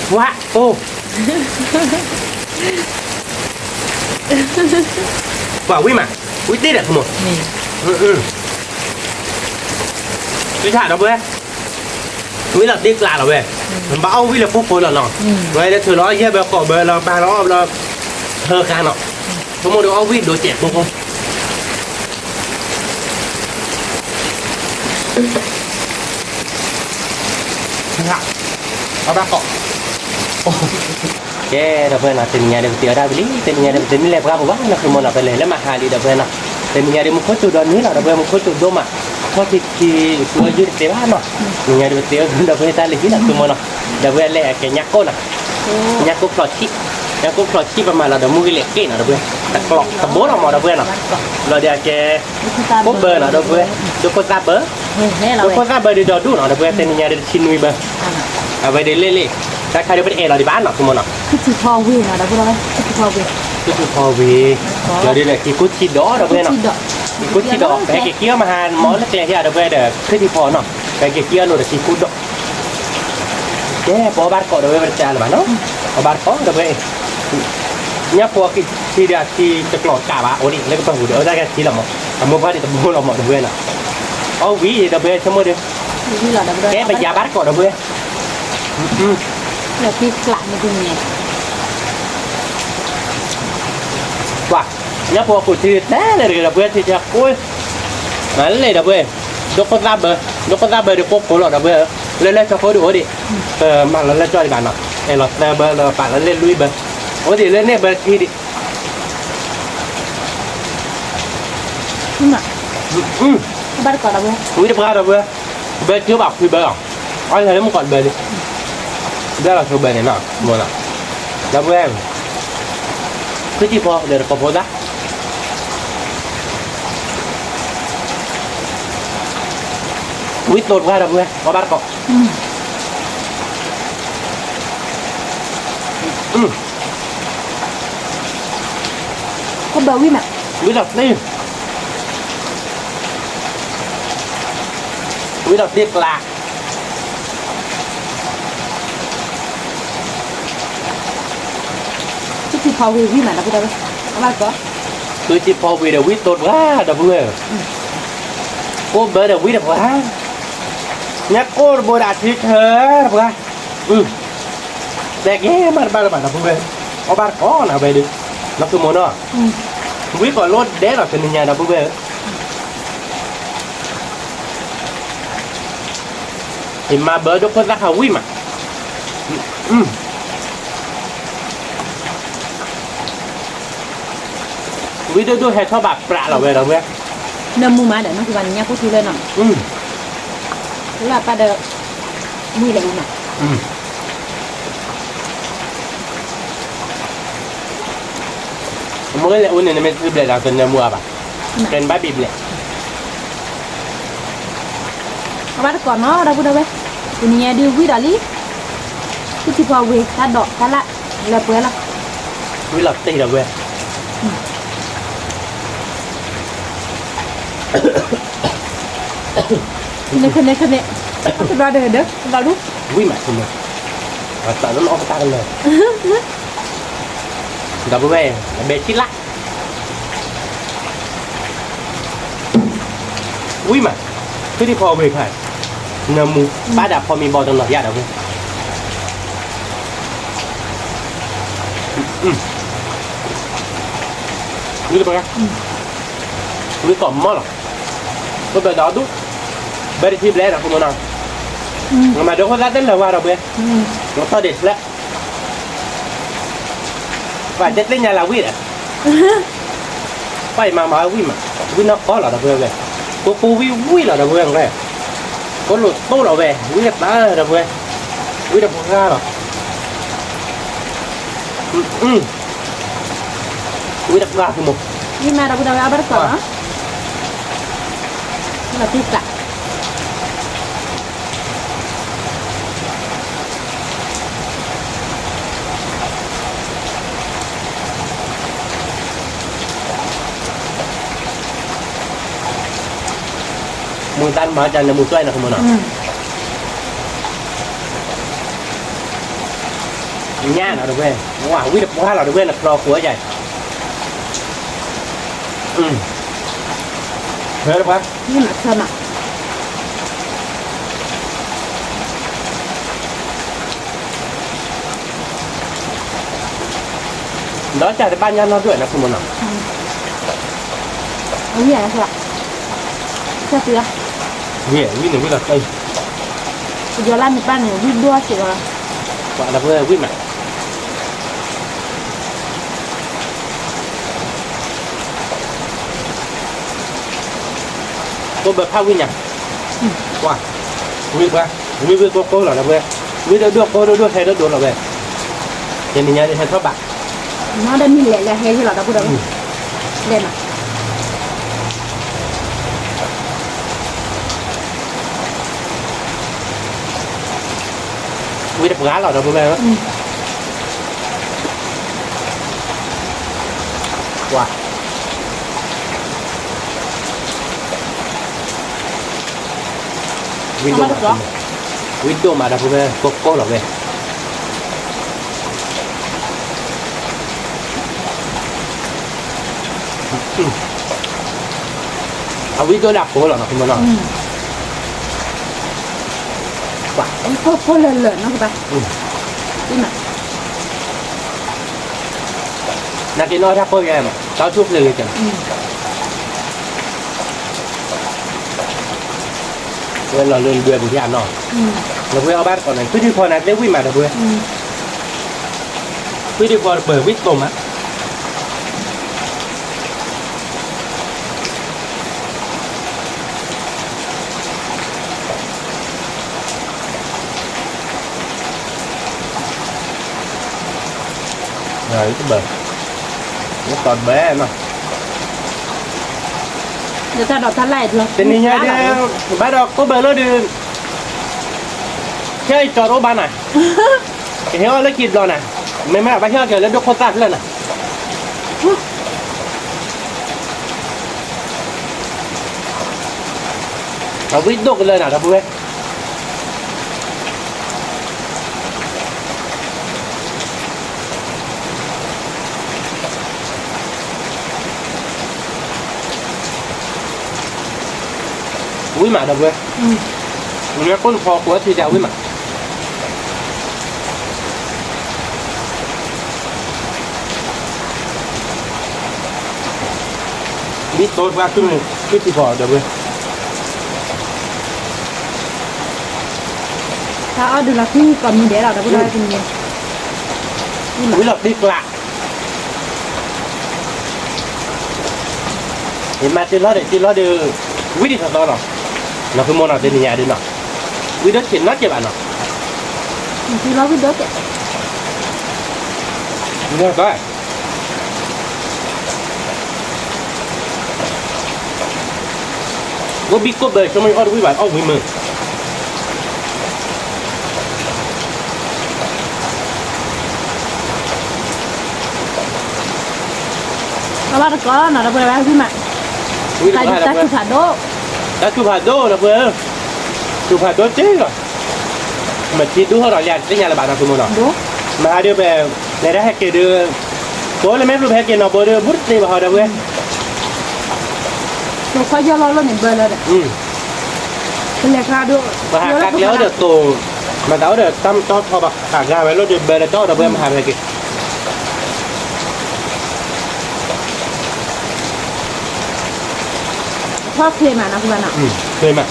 ဝါ, အိၣ်, ပှၤဝံၤမး, ဝံၤတ့ၢ်ဒီး သုဆးဒီပုၢ်ဝဲၢ်, ဝံၤလီၤတ့ကျးလီၤဝဲ, ဘၣ်အီၣ်ဝံၤလၢဖိဖိလီၤနီၤ, ဝဲလၢထုးလီၤအီၣ်ယဲၢ်ဘၢကိးဘၢလီၤ ဘၣ်လီၤအီၣ်ဘျီ, ဟၢဃာ်နီၤ, ဆိကမိၣ်ဒီးအီၣ်ဝံၤဒိကဲးဖိဖိ အဘၣ်ကိး, ကဲ ဒီပုၢ်ဝဲၢ်နီၤ, တနံၤညါဒီးပတ့အီၣ်တၢ်ဝံၤလံ, တနံၤညါဒီးပတမ့ၢ်လဲၤပှၢ်ပူၤဘၣ် နီၢ်ခုမိၢ်နီၤ, ပလဲၤလၢမဟါလံ ဒီပုၢ်ဝဲၢ်နီၤ, တနံၤညါဒီးမူခိၣ်စူၤဒီးန့ၣ်လီၤ ဒီပုၢ်ဝဲၢ် မူခိၣ်စူၤဒိၣ်မး, ခီၣ်ထံးထံး ပှၤယုၢ်တသ့ဘၣ်နီၤ, တနံၤညါဒီးပတ့အီၣ် ဒီပုၢ်ဝဲၢ်တၢ်လၢဟံၣ်နီၤ ခုမိၢ်နီၤ, ဒီပုၢ်ဝဲၢ်လဲၤကဲညၣ်ကိၢ်နီၤ, ညၣ်ကိၢ်ဖျိးဆံ, ညၣ်ကိၢ်ဖျိးဆံပမၤလီၤဒီးမူဂ့ၤလဲၤက့ၣ်နီၤ ဒီပုၢ်ဝဲၢ်, တကျိးတဘိနီၤမး ဒီပုၢ်ဝဲၢ်နီၤ, လီၤဒီးအကဲ ကိၢ်ဘၢနီၤ ဒီပုၢ်ဝဲၢ်, ဒိခိၣ်သၣ်ဘၢ, ဒိခိၣ်သၣ်ဘၢဒီးဒီဒူၣ်နီၤ ဒီပုၢ်ဝဲၢ် တနံၤညါဒီးတဆံနွံဘၢ, အဝဲဒီးလဲၣ်လဲၣ်, တၢ်ခါဒီးပတအဲၣ်လီၤဒံးဘၣ်နီၤ ခုမိၢ်နီၤ, ခုၣ်ထံဖီဝ့ၤနီၤ ဒီပုၢ်ဝဲၢ်, ခုၣ်ထံဖီဝ့ၤ, ဒီးဒ်န့ၣ် က့ၤကူၣ်ထံဒီး ဒီပုၢ်ဝဲၢ်နီၤ, က့ၤကူၣ်ထံဒီး ပဟဲက့ၤက့ၤအီၣ်မဟါမီၤလၢကျဲဟံၣ် ဒီပုၢ်ဝဲၢ်ဒီး ခုၣ်ထံဖီနီၤ, ပဟဲက့ၤက့ၤအီၣ်လိာ်ဒီးက့ၤကူၣ်ဒီး ကဲ ပအီၣ်ဘၣ်တကိး ဒီပုၢ်ဝဲၢ် ပတတဲလၢၤဘၣ်နီၤ, အီၣ်ဘၣ်တကိး ဒီပုၢ်ဝဲၢ်, ညၣ်ဖိအီၣ်ခံထံဒီးအခံတကျိးကးဘၣ် အိၣ်ဒံးလၢကပၢၤပူၤဒီး အဝဲဒၣ်ကဲထံလီၤမး, အမိၢ်ပှၢ်ဒံးတဘိလီၤမး ဒီပုၢ်ဝဲၢ်နီၤ, အီၣ်ဝံၤ ဒီပုၢ်ဝဲၢ် ဆိကမိၣ်ဒီး, ကဲ ပယၤဘၣ်တကိး ဒီပုၢ်ဝဲၢ်, ကွၢ်, ညၣ်ဖိအီၣ်ခံထံတဲလၢၤတဂ့ၤ ဒီပုၢ်ဝဲၢ် ထံဆၢကိၢ် မၤလဲၣ် ဒီပုၢ်ဝဲၢ်, ဒိခိၣ်သၣ်ဘၢ, ဒိခိၣ်သၣ်ဘၢဒီးကိၢ်ကိၢ်လီၤ ဒီပုၢ်ဝဲၢ်, လၢလၢဆၢကိၢ်ဒံးအိၣ်ဒံး, ပမၤလီၤလၢကၠီဒံးဘၣ်နီၤ, အဲၣ်လီၤသၢဘၢလၢပာ်လီၤလၢလွံၢ်ဘၢ, အိၣ်ဒံးလၢန့ၣ်ဘၢထံဒံး, ဝံၤတပှၢ် ဒီပုၢ်ဝဲၢ်, ဘၢထံဘၣ်ခွံဘၢလီၤ, အီၣ်လၢမုၢ်ကီးတဘၢလံ, ဘၢလီၤဆိဘၢန့ၣ်နီၤ, ဒီပုၢ်ဝဲၢ်, ခုၣ်ထံဖီဒီးတကိးဖိသၣ် ဝံသိးတပှၢ် ဒီပုၢ်ဝဲၢ် အီၣ်ဘၣ်တကိး, ဝံသိးသ့, ဝံသိးသ့ကျါ, ခုၣ်ထံဖီဝ့ၤဝံၤမး ဒီပုၢ်ဝဲၢ်, အီၣ်ဘၣ်တကိး, ခုၣ်ထံဖီဝ့ၤဒီးဝံသိးတပှၢ် ဒီပုၢ်ဝဲၢ်, ကိၢ်ဘၢဒီးဝံတပှၢ်, ညၣ်ကိၢ်တဘိဒီးအထံဆၢတပှၢ်, တဲက့ၤမးတဘၣ်လၢၤဘၣ် ဒီပုၢ်ဝဲၢ်, အီၣ်ဘၣ်တကိးနီၤဝဲဒုး, နီၢ်ခုမိၢ်နီၤ, ဝံကိးလိဒဲးလီၤ တနံၤညါ ဒီပုၢ်ဝဲၢ်ဧၢ, ယမၤဘၢဒိခိၣ်သၣ်ခးဝံၤမး, ဝံဒိၣ်ဒိၣ်ဟဲထီၣ်ဘၣ်ပြးလီၤဝဲ ဒီပုၢ်ဝဲၢ်, နၢမူမးဒီး နၢ်ဟူဘၣ်နညၣ်ကိၢ်ထံလၢနီၤ, လၢအပၢ်ဒီး မူလဲၤအူနီၤ, မူလဲၤအူန့ၣ် နမ့ၢ်တဘျဲးဒီး တနၢမူအါဘၣ်, ကဲနဘၣ်ဘံးဘျဲး အဘၣ်တကိးနီၤ ဒီပုၢ်ဝဲၢ်, တနံၤညါဒုးဝံၤဒီးလံ, ခုၣ်ထံဖီဝ့ၤ တၢ်ဒိးတၢ်လၣ် လၢပှဲၤလီၤ, ဝံၤလီၤတ့ၢ်ဒီပုၢ်ဝဲၢ်, ခန့ၣ်ခန့ၣ်ခန့ၣ်, တဘျီဒီးဒီး တဘျီဒူၣ်, ဝံၤမးခန့ၣ်, အသးလၢနအီၣ်ကတၢၢ်ကလၢာ်, ဒီပုၢ်ဝဲၢ်, အဘဲထံလၣ် ဝံၤမး, ခုၣ်ထံဖီဝ့ၤခါ, နၢမူ, ဘၣ်ဒၣ်ဖီမံဘီတနီၤယၤဒီပုၢ်ဝဲၢ်, ဝံတပှၢ်, ဝံသီၣ်မီလီၤ, ပဘၢဒီးဒူၣ်, ဘၢတထံဘျဲၣ်နီၤ ဖိမုၣ်နီၤ, နမၤဒိခိၣ်သၣ်တလၢာ်ဝါဒီပုၢ်ဝဲၢ်, နထီၣ်ဒံးဖျၢၣ် ပှၤတဲသ့ၣ်ညါလၢဝံဒီး, ပှၤအံၤမၤမၤဝံမး, ဝံနီၢ်ကီၢ်လီၤဒီပုၢ်ဝဲၢ်, ကိကိဝံဝံလီၤဒီပုၢ်ဝဲၢ်, ကိလိာ်သိလီၤဝဲ, ဝံတပှၢ်လီၤဒီပုၢ်ဝဲၢ်, ဝံတပှၢ်လီၤ, ဝံတပှၢ်ဖိမုၣ်, ဝံမၤဒီပုၢ်ဝဲၢ်အဘၣ်တကီၢ်လီၤ, လီၤတံၢ်ကျး မူတၢ်မၤကၢ်န့ၣ်မူသွဲၣ်နီၤ ဖိမုၣ်နီၤ, ညါနီၤဒီပုၢ်ဝဲၢ်, ဝံတပှၢ်လီၤဒီပုၢ်ဝဲၢ် နဖျီဃိအယါအံၤ, ဟဲတပှၢ် ဒီးတၢ်တဘၣ်ညါနီၢ်ဒွဲၣ်နီၤ ဖိမုၣ်နီၤ, ဝံၤ, ဝံၤန့ၣ်ဝံၤလီၤ, ယီၤလၢမ့ၢ်ပၢ်န့ၣ် ဝံၤဒိၣ်စ့ၢ်ကီး, ပှၤဒီပုၢ်ဝဲၢ်ဝံၤမး ကိးဘၢဖးဝံၣ်ညါ, ပှၤ, ဝံၣ်ပှၤ, ဝံၣ်ဝံၣ်ကိးကိးလီၤဒီပုၢ်ဝဲၢ်, ဝံၣ်ဒိၣ်ဒိၣ်ကိးဒိၣ်ဒိၣ်ဟဲဒိၣ်ဒိၣ်လီၤဝဲ, တနံၤညါဒ်ဟဲထီၣ်ဘး, နီၢ်ဒီးမံၤလဲၤလၢဟဲယ့ၢ်လီၤဒီပုၢ်ဝဲၢ်, လဲၤမး ဝံၣ်တပှၢ်လီၤဒီပုၢ်ဝဲၢ်, ပှၤ, ဝံၣ်ဒိၣ်မး, ဝံၣ်ဒိၣ်မးဒီပုၢ်ဝဲၢ် ကိးကိးလီၤဝဲ အဝံၣ်ဒိၣ်ဒၣ်ကိးလီၤနီၤ ဖိမုၣ်နီၤ, ဝံၣ်ကိးကိးလၢာ်လၢာ်နီၤကဘၣ်, နာ်က့နီၢ်တၢ်ကိးယါမး တၢ်ဆူၣ်ဖျဲးဂ့ၤကဲနီၤ, ဝဲလီၤလၢဒွဲၣ်ပူၤယါနီၤ, လီၤပှဲၤအီၣ်ဘၣ်တကိးနီၤ ဖုၣ်ဒံဖီန့ၣ်သ့ဝံၣ်မးဒီပုၢ်ဝဲၢ်, ဖုၣ်ဒံဖီတပၢၢ်ဝံၣ်သိမး တဘၢ, တဘၢနီၤ, တနံၤညါဒုး ဘၣ်ဒီးကိးဘၢလၢဒုး, ဟဲအံၤကၠီတအိၣ်ဘၣ်နၤ, ကဟဲအီၣ်လၢခံဘျီနၤ, မ့မ့ၢ်ဘၣ်ဟဲအီၣ်က့ၤလၢဒိၣ်ခိၣ်သၣ်ဖျၢၣ်နၤ အဝံၣ်ဒိၣ်ကလၢနၤဒီပုၢ်ဝဲၢ်, ဝံၣ်မးဒီပုၢ်ဝဲၢ်, နမ့ၢ်ကိၣ်တဖီကိးထံတၢ်ဝံၣ်မး မ့ၢ်တိၢ်တပှၢ်ခုၣ်န့ၣ် ခုၣ်ထံဖီဒီပုၢ်ဝဲၢ်, တၢ်အီၣ်ဒုးလီၤသံကိးမံၤဒဲးလီၤဒီပုၢ်ဝဲၢ်, ဝံၣ်လီၤသံကျး ယမၤတ့ၢ်လီၤဒီး တ့ၢ်လီၤဒီး ဝံၣ်ဒံးသီသီနီၤ, နီၢ်ဖုမိၢ်နီၤ တနံၤညါဒုးနီၤ, ဝံၣ်ဒိၣ်ဆံးနီတစဲးဘၣ်နီၤ, တ့ၢ်လီၤဝံၣ်ဒိၣ်ကဲး, ဝံၣ်ဒိၣ်သီ, ကိးဘံၣ်ကိးဘၢ ဆိကမိၣ်အီၣ်တဝံၣ်ဘၣ် အီၣ်ဝံၣ်မုာ် အဘၣ်တကီးနီၤ ဒီပုၢ်ဝဲၢ် ဝံၣ်မး, တၢ်စူၢ်ဖးဒိၣ်, တၢ်စူၢ်ဖးဒိၣ် ဒီပုၢ်ဝဲၢ်, စူၢ်ဖးဒိၣ်တ့ၢ်လီၤ, မ့ၢ်ထံဒိၣ်ထီၣ်ဒီးလၢသ့ၣ်ညါလၢၤဘၣ်နီၤ ဖုမိၢ်နီၤ, မဟါဒုးပ လဲၤဒၣ်ဟဲက့ၤဒုး, ဘိလၢမ့ၢ်ဘျုးပဟဲက့ၤနီၤ ဘိဒုး ဘူးတသ့ဘၣ်ဟီ ဒီပုၢ်ဝဲၢ်, ပဟးကးကျဲအိၣ်ဒီးသိး, မၤသးအိၣ်ဒီးတၢ်မတီထီဘၣ် ဟးဂၤဝဲလၢဒုး ဘၢလၢတီၢ်ဒီပုၢ်ဝဲၢ် မဟါဖဲက့ၤ ပ ဖီချ့မးနီၤ ဖုဘၣ်နီၤ, ချ့မး,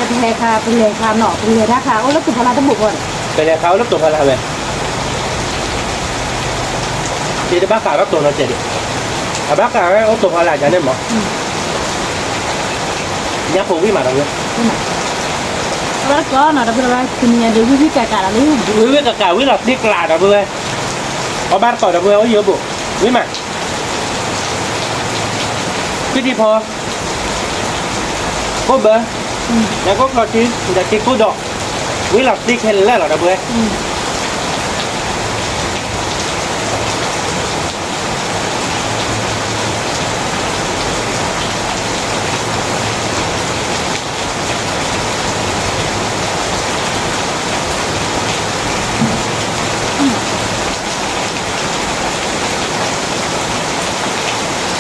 ပလဲၤခါ ပလဲၤခါနီၤ ပလဲၤတၢ်ခါ အိၣ်လၢတိၤဖီလာ်တဘိၣ်ဃီန့ၣ်, ပလဲၤခါအိၣ်လၢတိၤဖီလာ်ဝဲ, ယတဘၣ်ဃးဘၣ်တိၤနီတစဲးဒံး, အဘၣ်ဃးဝဲအိၣ်တိၤဖီလာ်ယၤန့ၣ်မး, ညၣ်ဖိဝံၣ်မးဒီးဝဲ, ဝံၣ်မး, အဘၣ်ကီနီၤ ဒီပုၢ်ဝဲၢ် တနံၤညါဒုး ဝံၣ်ဝံၣ်ကးကးဒီးလံ, ဝံၣ်ဝံၣ်ကးကး ဝံၣ်လီၤသံကျးဒီးပုၢ်ဝဲၢ်, အဘၣ်တကိးဒီးပုၢ်ဝဲၢ် အိၣ်ယိဘိၣ်, ဝံၣ်မး, ခွံထံဖီ ကိၣ်ဘၢ, ညၣ်ကိၣ်ချီထံ ဒီးထံကိၣ်ဒီး, ဝံၣ်လီၤသံခဲလၢာ်လီၤဒီးပုၢ်ဝဲၢ်, ဆိ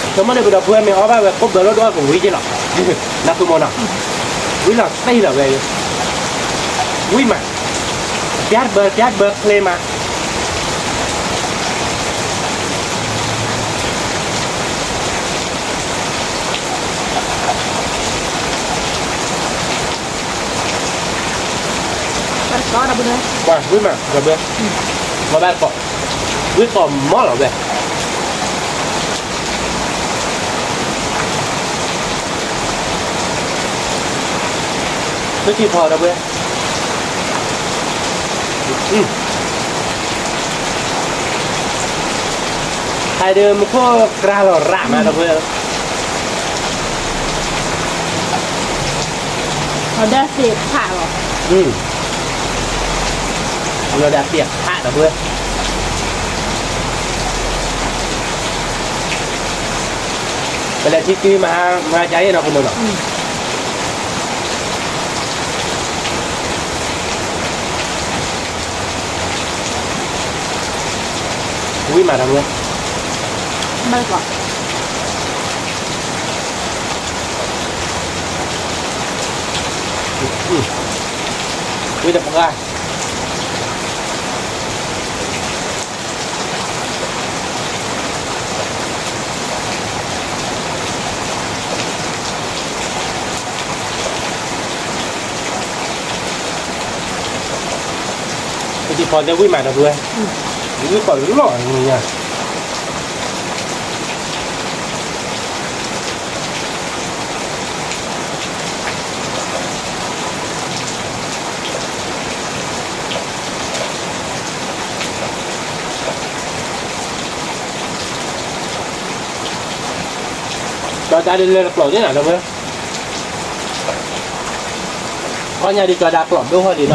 ကမိၣ်န့ၣ် ပဒီပုၢ်ဝဲၢ်မ့ၢ်အီၣ်ဘၣ်ဝဲကိၣ်ဘၢလီၤဒီးကဝံၤက့ၤလီၤ, နၢ်ပၢၢ်မးနီၤ, ဝံၣ်လီၤသံလီၤဝဲ, ဝံၣ်မး, ပျၢ်တဘၢ ပျၢ်တဘၢချ့မး ဘၣ်တကိးဒီးပုၢ်ဝဲၢ်, ဝံၣ်မးဒီးပုၢ်ဝဲၢ်, ဘၣ်တကိး, ဝံၣ်ကိးမီၢ်လီၤဝဲ, မ့ၢ်ထံဖီဒီးပုၢ်ဝဲၢ်, ဟဲဒုးမူခိၣ်ကြၢးလီၤရၣ်မးဒီးပုၢ်ဝဲၢ်, အီၤဒၣ်သ့ၣ်ဖးလီၤ, အီၤဒၣ်သ့ၣ်ဖးဒီးပုၢ်ဝဲၢ်, ပလဲၤထံတုၤမဟါ မဟါကါအံၤနီၤ ကမုာ်နီၤ ဝံၣ်မးဒီးဝဲ, ဝံၣ်တပှၢ်, ပထံဖီသ့ၣ်ဝံၣ်မးဒီးဝဲ, ဝံၣ်ကိးလီၤညါ, ဒီးတၢ်ဒ်လဲၤတကျိာ်သ့ၣ်နၤဒီးဝဲ, ခီညါဒ်ကီးဒၣ်ကျိာ်ဒိၣ်ဟီၣ်လံနီၤ ပမ့ၢ်လီၤ,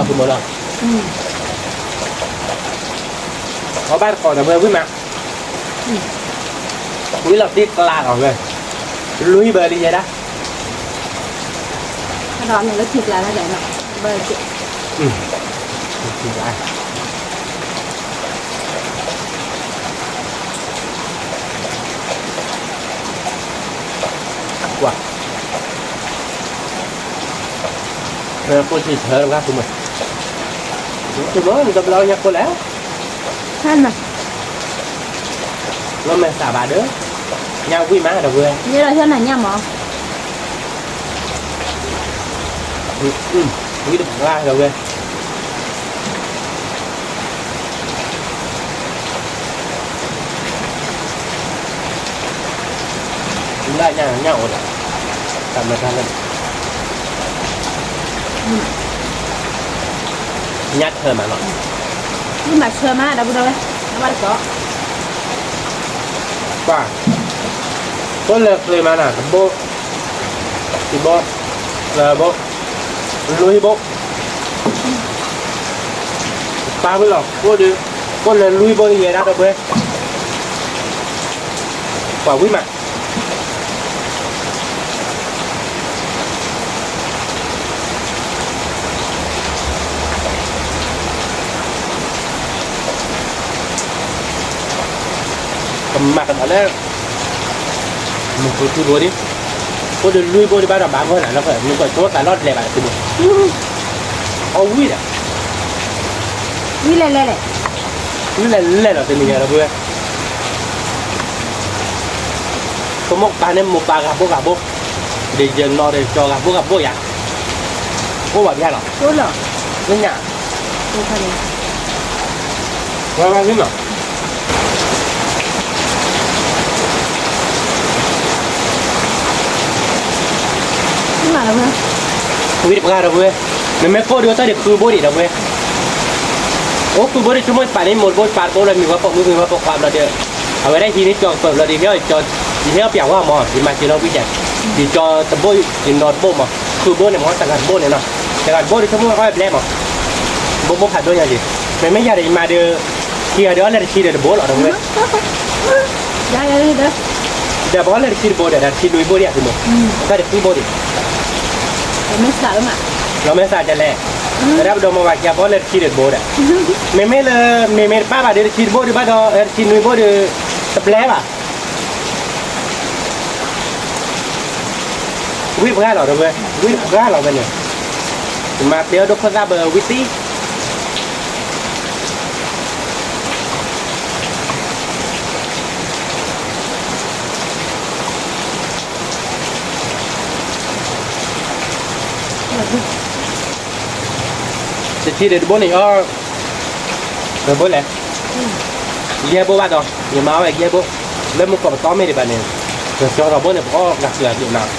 အီၣ်ဘၣ်တကိးဒီးဝဲဝံၣ်မး, ဝံၣ်လီၤသံကျးလီၤဝဲ, လွံၢ်ဘၢလံယဲဒၣ် ဒီးနလၢခံကျါလၢဒဲးနီၤ, ဘၢ, ကွၢ်, ကိၣ်ထံဆၢတဂၤ သုမ့ၢ်, သုမ့ၢ်နတဘျီညါကိၣ်လဲၣ်, လီၤမဲာ်သးဘၣ်ဒီး, ညၣ်ဝံၣ်မးဒီးဝဲ, ယဲဒီးဟဲနၤညၣ်မး ဝံၣ်တပှၢ်ဒီးဝဲ, လၢညၣ်ညၣ်အိၣ်ဒီး, တၢ်မၤတၢ်လၢ, ညၣ်ဆၢမးနီၤ, ဝံၣ်မးဆၢမးဒီးဝဲ, အဝဲတကိး, ပှၤ, ကိၣ်လဲၤကျ့မးနၤ တဘိ, တဘိ, လၢဘိ, လွံၢ်ဘိ, ပာ်ဝံၣ်လီၤ, ကိၣ်ဒုး, ကိၣ်လဲၤလွံၢ်ဘိယဲဒၣ်ဒီးဝဲ, ပှၤဝံၣ်မး ကမၤကဒီးလၢ, မုၢ်ကျိၤထူဘိဒံး, အိၣ်ဒီးလွံၢ်ဘိဒံးဘၣ်ဒီးဘၣ်ဂီၢ်နၤလၢ, မုၢ်ကီၢ်ဆိသးလီၢ်ဒဲးဘၣ်တဘိ, အီၣ်ဝံၣ်ဒီး, ဝံၣ်လဲၣ်လဲၣ်လဲၣ်, လဲၣ်လဲၣ်လီၤတနံၤညါဒီပုၢ်ဝဲၢ်, ကမိၢ်ပၢ်န့ၣ်မိၢ်ပၢ်ဂၤဘိဂၤဘိ, ဒ်ယနီၢ်ဒီးကၠီဂၤဘိဂၤဘိယၤ, အိၣ်ဘၣ်ဖျါလီၤ, လၢညါ, ဝဲဝဲလီၤ. ဝံၤတပှၢ်ဒီပုၢ်ဝဲၢ်, မ့မ့ၢ်ကိၣ်ဒုးတၢ်ဒုးဃုဘိဒံးဒီပုၢ်ဝဲၢ်, အိၣ်ဃုဘိဒံး ဆိကမိၣ်ပာ်န့ၢ်မိၢ်တဘိပၢ်တဘိလၢမံၤဝါပိာ်မုၣ်မံၤဝါပိာ်ခွါဘျီဒီး, အဝဲဒၣ်ဟံးန့ၢ်ကၠီကပၢၤဘျီဒီး ဟဲအီၣ်ကၠီ, ယဟဲအီၣ်ပၠးဝါမး ယမၤစၢၤလီၤဝံၤကဲ, ယကၠီတဘိ, ယနီၢ်တဘိမး, ဃုဘိန့ၣ် မ့ၢ်တဂၤတဘိန့ၣ်နီၤ, တဂၤတဘိဒီး ဆိကမိၣ်အီၣ်ဘျဲမး, ဘိဘိဖးဒိၣ်ညါက့ၤ, မ့မ့ၢ်ယၤဒီးယမၤဒီး, ခံဂၤဒီးအီၣ်လၢတဆံဒီးတဘိလီၤဒီပုၢ်ဝဲၢ် ဒီးပအီၣ်လၢတဆံတဘိဒီး တဆံနွံဘိဒံးအသုမ့ၢ်, တၢ်တဃုဘိဒံး, လီၤမဲာ်သးဒ်လဲၣ်, တဒၣ်ပဒိၣ်မ့ၢ်ဘၣ်ကပအီၣ်လၢတဆံတဘိဒီး, မ့မ့ၢ်လၢ, မ့မ့ၢ်တပၢ်ဘၣ်ဒီးတဆံတဘိဒံးဘၣ်ဒီး တဆံနွံဘိဒီး, တဘျဲဘၣ် ဝံၣ်ပှၢ်လီၤဒီပုၢ်ဝဲၢ်, ဝံၣ်ပှၢ်လီၤဖဲန့ၣ်, မၤပျဲအီၣ်ဒိခိၣ်သၣ်ဘၢဝံၣ်သံ တဆံဒီးတဘိန့ၣ်အီၣ်, တဘိလဲၣ်, ယဲၢ်ဘိဘၣ်ဒီး ယမၤအီၣ်ဝဲယဲၢ်ဘိ, လၢမုၢ်ကီၢ်ပတီၢ်မ့ၢ်ဒံးဘၣ်န့ၣ်, ကၠီထီၣ်ဘိန့ၣ် ပအီၣ်ကကျၢၤကျၢၤနီၤ,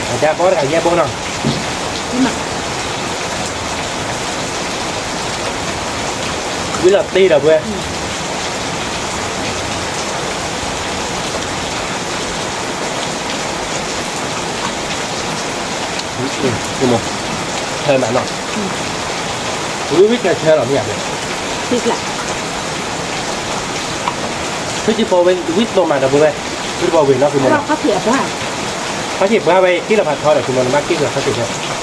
အကပအီၣ်တဂၤယဲၢ်ဘိနီၤ, ဝံၣ်လီၤတ့ၢ်ဒီပုၢ်ဝဲၢ် မ့ၢ်, ထၢမးနီၤ, ဝံၣ်ဝံၣ်ဆၢဆၢလီၤမ့ၢ်ဧါ, ဖုၣ်ကံၢ်ဖိဝဲဝံၣ်သိမးဒီပုၢ်ဝဲၢ်, ဝံၣ်တဘီဝ့ၤနီၤ ဖုမိၢ်နီၤ, ခီၣ်ထံးပှၢ်ဝဲ က့ၣ်လီၤဖးထီဒီး ဖုမိၢ်နဘၣ်က့ၣ်ကလီၤခီၣ်ထံးဖဲ,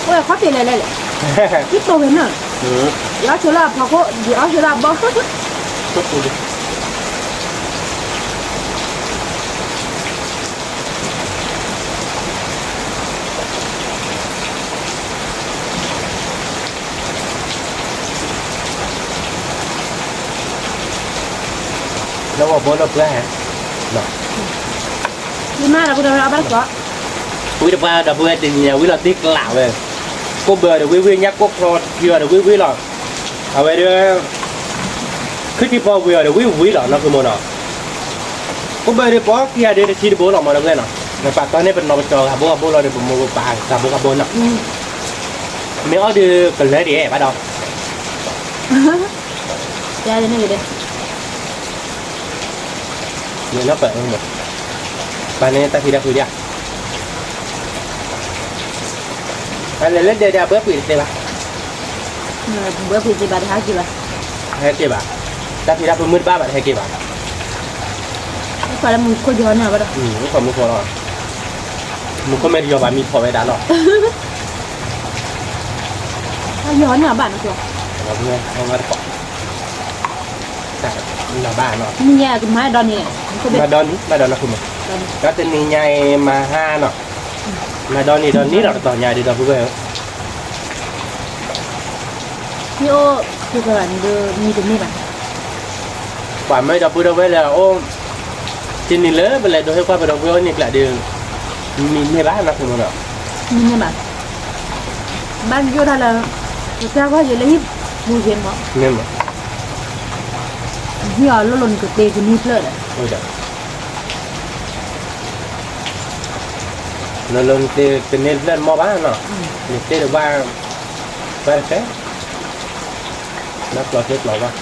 ဝဲခီၣ်ထံးလဲၤလဲၤလဲၣ်, ဝံၣ်သိဝဲနီၤ, ယအီၣ်ဆိလၢအဖီခိၣ် ယအီၣ်ဆိလၢအဘီ လၢဝဲဘိလၢပှၢ်ဟဲ, မ့ၢ်မးဒီး ပကဘၣ်ကီး, ဝံၣ်တပှၢ်ဒီပုၢ်ဝဲၢ်တနံၤညါ ဝံၣ်လီၤတ့ၢ်ကျးဝဲ, ကိၣ်ဘၢဒီးဝံၣ်ဝံၣ် ညၣ်ကိၣ်ချီထံအီၤဒီးဝံၣ်ဝံၣ်လီၤ, အဝဲဒီး ခုၣ်ထံဖီဝံၤအီၤဒီးဝံၣ်ဝံၣ်လီၤနီၢ်ဖုမိၢ်နီၤ, ကိၣ်ဘၢဒီးပအီၣ်ခံဂၤဒီး တဆံတဘိလီၤမးဒီပုၢ်ဝဲၢ်နီၤ, ပာ်တီန့ၢ်ပနီၢ်ပကၠီဂၤဘိဂၤဘိလီၤဒီး ပမိၢ်ပပၢ်ဂၤဘိဂၤဘိနီၤ, မ့ၢ်အီၣ်ဒီးကလၢဒံးဘၣ်ဒီး မ့ၢ်နီၢ်ပၢၢ်အၢမး, ပၢ်န့ၣ်တၢ်ဖံးတၢ်ဖုးဒံးဧါ, အလဲၤလၢဒဲးဒဲး အဘၢပှ့ၤတသ့ဘၣ်, ဘၢပှ့ၤတသ့ဘၣ် တဟဲက့ၤဘၣ်, ဟဲက့ၤဘၣ်, တၢ်ဖံးတၢ်ဖုးမုၢ်တဘၣ်ဘၣ် တဟဲက့ၤဘၣ်, မုၢ်ခိၣ်ယီၤန့ၣ်ဘၣ်ဒီး, မုၢ်ခိၣ်မုၢ်ခိၣ်လီၤ, မုၢ်ခိၣ်မ့ၢ်တယီၤဘၣ်မံဖီၣ်ဝဲဒၣ်လီၤ, ယီၤန့ၣ်ဘၣ်နီၤ, ဘၣ်နီၤ, မၤဒီနံၤ, မၤဒီနံၤ, မၤဒီနံၤ, တၢ်တနံၤညါအံၤမၤဟါနီၤ, မၤဒီနံၤဒီးနံၤလီၤတတီၤညါဒ်ဒီပုၢ်ဝဲၢ်ဧၢ, ယအိၣ်, နံၤတန့ၢ်ဘၣ်, ပှၤမၢဒီပုၢ်ဒီဝဲၢ်လၢအအိၣ်, တနံၤလၢပလဲၤဒိဟ့ၣ်ကွၢ်ပဒီပုၢ်ဝဲၢ်န့ၣ်ကျးဒီး, မံန့ၢ်ဘၣ်နီၤဖုမိၢ်နီၤ, မံန့ၢ်ဘၣ်, ဘၣ်ယိၣ်တၢ်လၢ, ပတၢ်ကွၢ်ယဲလၢဟံၣ်ပူၤယဲမး, ဟံၣ်အီၤလိၣ်လိၣ်နကတ့ကန့ၢ်ဖျၢၣ်ဒီး လၢလၢနတ့ကန့ၢ်ဖျၢၣ်မ့ၢ်ဘၣ်နီၤ, နတ့တဘၣ်, ဘၣ်တဖဲ, နပျီသ့ပျီဘၣ်,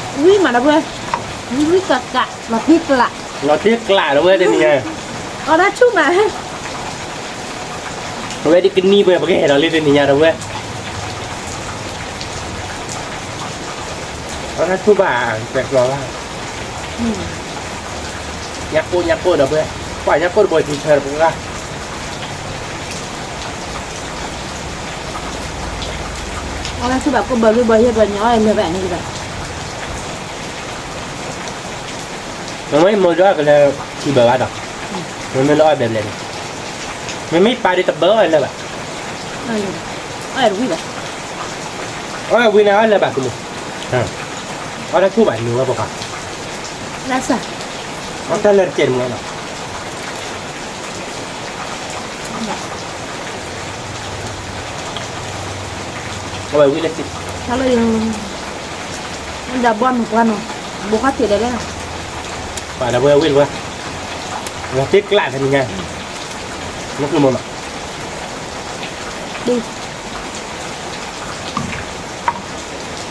ဝံၣ်မးဒီပုၢ်ဝဲၢ်, ဝံၣ်ဝံၣ်ကးကး, လီၤတ့ၢ်ကျး, လီၤတ့ၢ်ကျးဒီပုၢ်ဝဲၢ်တနံၤညါ, အီၣ်တၢ်ဆူၣ်မး အဝဲဒ်ကနံၤပှဲၤ ပကဟဲဒီးလံတနံၤညါဒီပုၢ်ဝဲၢ်, အီၣ်တၢ်ဆူၣ်ဘၣ်, ပဲကျီဘၣ်, ညၣ်ကိၣ်ညၣ်ကိၣ်ဒီပုၢ်ဝဲၢ်, ပှၤညၣ်ကိၣ်တဘိထံဆၢတပှၢ်, အီၣ်တၢ်ဆူၣ်ဘၣ်ကိၣ်ဘၢဂ့ၢ်ဘၢဟ့ၣ်ဘၢညီအီၣ်လၢၤဘၣ်န့ၣ်ဘၣ် မ့မ့ၢ်မိၢ်ဒိၣ်ကလၢထံဘၢဘၣ်ဒီး, မ့မ့ၢ်လၢအီၣ်ဘျဲဘျဲန့ၣ်, မ့မ့ၢ်ပၢ်ဒ်တဘၢအီၣ်လၢၤဘၣ်, အီၣ် ဝံၤလီၤ, အဝဲဝံၤန့ၣ် အဝဲလဲၤဘၣ်ကမူၣ်, အဝဲတၢ်ဆိၣ်ဘၣ်နုာ်ဝဲပှၤ, အတၢ်လၢတကဲးတမူၣ်လီၤ, အဝဲဝံၤလၢ, ဒီးဘီမုၢ်ပှၢ်နီၤ, ဘိခီၣ်ထံးဒီးလဲၣ်, ပှၤဒီးဝဲဝံၤတဝဲ, ဝဲသ့ၣ်ကျးဖဲန့ၣ်ညါ, နကမၤမး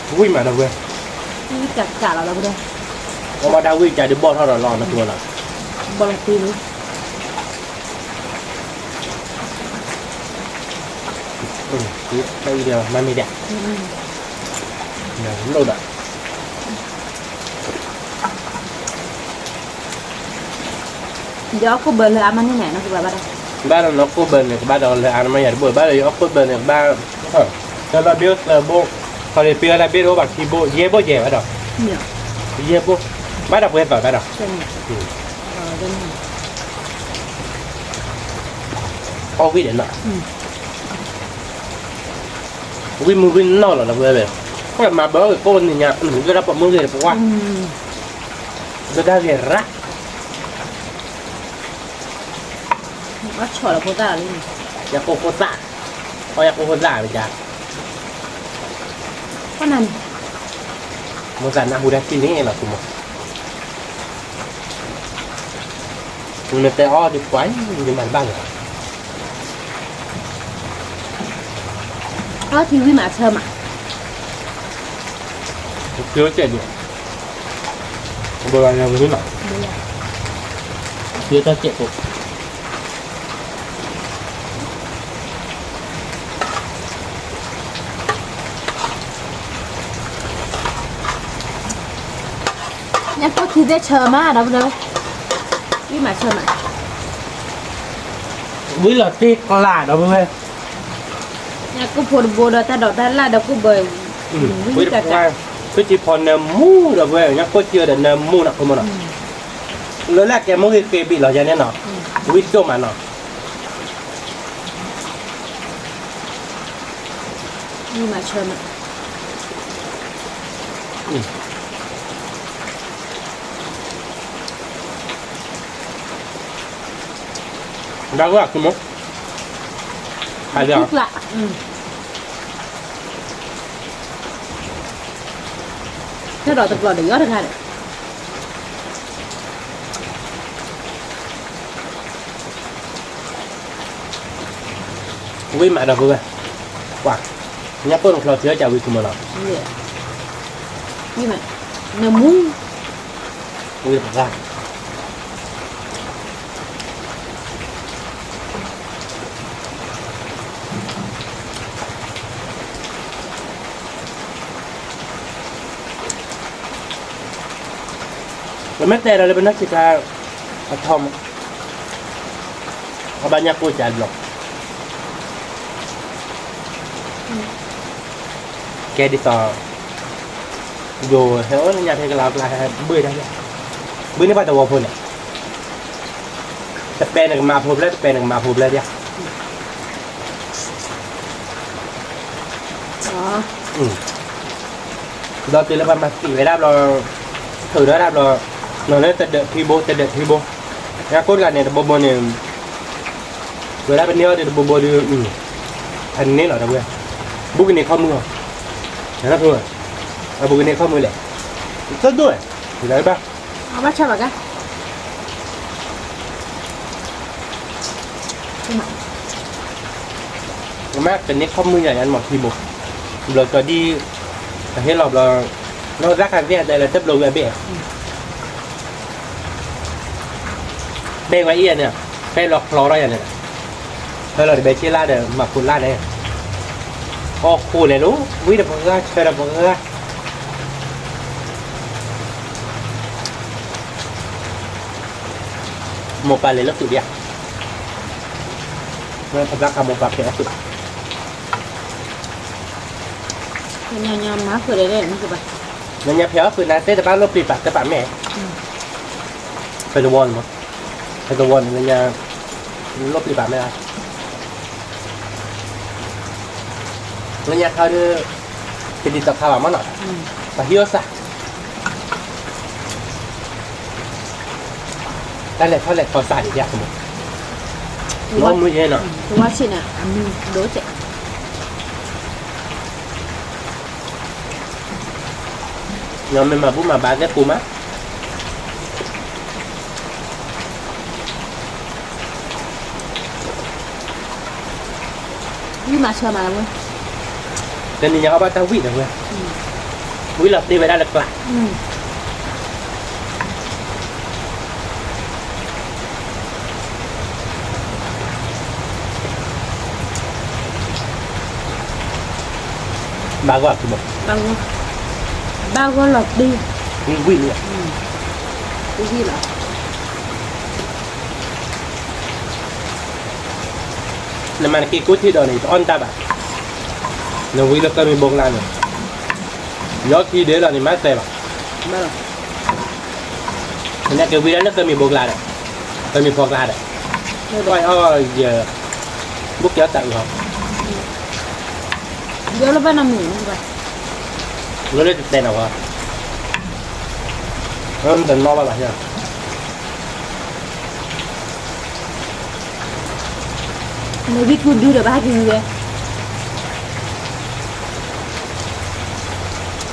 ဝံၣ်မးဒီပုၢ်ဝဲၢ်, ဝံၣ်ကးကးလီၤဒီပုၢ်ဝဲၢ်, အမၤတၢ်ဝံၣ်ကးဒုးဘီၣ်ထီၣ်ဒီးလီၤနကျိၤလီၤ, ဘီၣ်လီၤသ့လံ, မၤမ့ၢ်ဒၣ်, လိၣ်ဒီး ယအီၣ်ကိၣ်ဘၢလၢအါမးန့ၣ်န့ၣ် နကဘၣ်ဘၣ်ဒီး, ဘၣ်ဒီးနအီၣ်ကိၣ်ဘၢန့ၣ် ကဘၣ်ဒီးလၢအါမးယၤတဘိ ဘၣ်ဒီးယအီၣ်ကိၣ်ဘၢန့ၣ် ကဘၣ်, တလီၤဘ့ၣ်အိၣ်သၢဘိ, ခီဒံးပ့ၤအီၣ်တၢ်ဘ့ၣ်တအိၣ်ဘၣ်ခံဘိ ယဲၢ်ဘိယဲၢ်ဘၣ်ဒီး, ယဲၢ်ဘိ, ဘၣ်ဒီးပှဲၤသီဘၣ်ဒီး, အီၣ်ဝံၣ်ဒီးနီၤ, ဝံၣ်မုၢ်ဝံၣ်နီၢ်လီၤဒီပုၢ်ဝဲၢ်, မၤဘၢအီၣ်ဂ့ၤကိၣ်န့ၣ်ညါ လၢတၢ်ပိာ်မုၣ်ဂ့ၤတပှၢ်, လၢတၢ်ဂ့ၤရၣ် ဘၣ်ဆီၣ်လီၤဖိသၣ်လီၤ, ယကိၢ်ဖိသၣ်, အီၣ်ယကိၢ်ဖိသၣ်မ့ၢ်ကါ, မိၢ်သးနၢ်ဟူတၢ်ထံၣ်န့ၣ်လီၤဆိမိၣ်, နတဲအီၣ်ဒံးပှၤ ယမၤတဘၣ်လၢၤ, အီထံဝံၣ်မးဆၢမး, ကၠိကဲးဒံး, ဘိလီၤယၤဝံၤလီၤ, ကၠိတၢ်ကဲးဖိ ညၣ်ကိၢ်ထံသ့ၣ်ဆၢမး ဒီပုၢ်ဝဲၢ်, ဝံၣ်မးဆၢမး, ဝံၣ်လီၤတ့ၢ်ကျး ဒီပုၢ်ဝဲၢ်, ညၣ်ကိၢ်ဖိတဘိဒီးတၢ်ဒိးတၢ်လၣ်ဒီးကိၢ်ဘၢ, ဝံၣ်တၢ်ကျး, ဖုထံဖီနၢမူ ဒီပုၢ်ဝဲၢ် ညၣ်ကိၢ်ထံဒီးနၢမူနီၤ ခိမိၣ်နီၤ, လၢလၢကဲမိၢ်ဂ့ၤက့ၤဘံၣ်လီၤယၤန့ၣ်နီၤ, ဝံၣ်ဒိၣ်မးနီၤ မၤဆၢမး, ဒါကခိမိၣ်, ဟးဒီး, ဟဲဒီးတကျိၤဒီးယီတဂၤဒီး ဝံၣ်မးဒီပုၢ်ဝဲၢ်, ပှၤ, ညၣ်ကိၢ်နချီထံအီၣ်ကးဝံၣ်ခိမိၣ်နီၤ, ဝံၣ်မး, နၢမူ, ဝံၣ်ပှၤ ပမ့ၢ်တဲဒီးလၢပနီၢ်ဆံးခါ, အထီမး, အဘၣ်ညၣ်ကိၢ်ကးဘျီ, ကဲဒ်သိး, ယိၤဟဲအိၣ်လၢညါထဲကလါကျါဟဲဘှ့ၣ်တၢ်, ဘှ့ၣ်န့ၢ်ပှၤသဝီဖိန့ၣ်, တပဲန့ၣ်ကမၤဖိဖျဲၣ် တပဲန့ၣ်ကမၤဖိဖျဲၣ်ဒၣ် ဒီးတုၤလၢပှၤမၤသံဝဲဒၣ်ဘျီ, ထုးထီၣ်ဒၣ်ဘျီ, နီၤလၢတဒၢးထံဘိ တဒၢးထံဘိ, ညၣ်ကိၢ်တဂၤန့ၣ် တဘိဘိန့ၣ်, ဝဲဒၣ်ပန့ၢ်အီၤဒီးတဘိဘိဒီး, ဖးန့ၢ်လီၤဒီပုၢ်ဝဲၢ်, ဘူးကန့ၢ်ခီၣ်မုၢ်အီၤ, အဘူးကန့ၢ်ခီၣ်မုၢ်လဲၣ်, တဒိၣ်, ဘၣ် အဘၣ်ဆၣ်ဘၣ်ကါ, မ့ၢ်ကန့ၢ်ခီၣ်မုၢ်ယၤယၤမၤထံဘိ, ဘျီကီဒံ, ကဟ့ၣ်လီၤဘျီ, နီၢ်သၣ်ခါသ့ၣ်အတဲလၢတဘျီဝဲအဘ့ၣ်, ဘဲဝဲအံၤန့ၣ်, ဖဲလီၤချီထီၣ်ယၤန့ၣ်, ဖဲလီၤတဘဲဆ့လၢ်ဒီး မၤဖိလၢ်န့ၣ်, အီၣ်ဃိလဲၤလီၤ, ဝံၣ်ဒီးပှၤဂၤ ဆၢဒီးပှၤဂၤ မိၢ်ပၢ်လဲၤလၢသုးဒံးဧါ, ဖဘၣ်ဃးမိၢ်ပၢ်ဖဲအသုး, ညါညါမၤဃုာ်ဒီး, ညါညါဖဲအသုးနၤသ့ၣ်တဘၣ်လိၣ်ပျံၤပာ်သ့ပာ်မဲာ်, ဖဲသဝီန့ၣ်မး, ဖဲသဝီန့ၣ်ညါ, လိၣ်ပျံၤပာ်မဲာ်ဧါ မ့ၢ် လၢညါခါဒီး တဒ်သိးခါဘၣ်မးနီၤ, ပှၤဟံးအီၣ်စၢ်, တၢ်လဲၤထီၣ်လဲၤထီစၢ်ဒံးဒၣ်မး, လီၤမုၢ်ယဲနီၤ, တဝါဆံးန့ၣ် အမံၤဒိၣ်ကဲး, ညီမ့ၢ်မၤဘူၣ်မၤဘါသ့ၣ်ကိးမး ဝံၣ်မၤဆၢမးလီၤဝဲ, တနံၤညါအီၣ်ဘၣ်တၢ်ဝံၣ်ဒီးဝဲ, ဝံၣ်လီၤတ့ၢ်ဝဲဒၣ်လၢကျါ, ဘၣ်ဂီၢ်, ဘၣ်ဂီၢ်လီၤတ့ၢ်, ဝံၣ်ဝံၣ်လီၤ, ဝံၣ်လီၤ. နမၤနက့ၤကိၣ်ထံဒီးန့ၣ် တအီၣ်နတၢ်ဘၣ်, နဝံလၢကမံၤဘိကျါန့ၣ်, ယီခံဒဲးလီၤန့ၣ် မၤသဲဘၣ်, နက့ၤဝံဒၣ်လၢကမံၤဘိကျါဒီး, ကမံၤဖီကျါဒီး, အီၣ်ယ, ဘိၣ်က့ၤအီၣ်တၢ်အုးဟီ, ယီလၢဘၣ်နီတမံၤ, လၢလၢတတဲနီၤဝဲ, တနီၣ်ဘၣ်ဘၣ် နဝံကူဒုဒီးဘၣ်ဟဲက့ၤဝံဝဲ,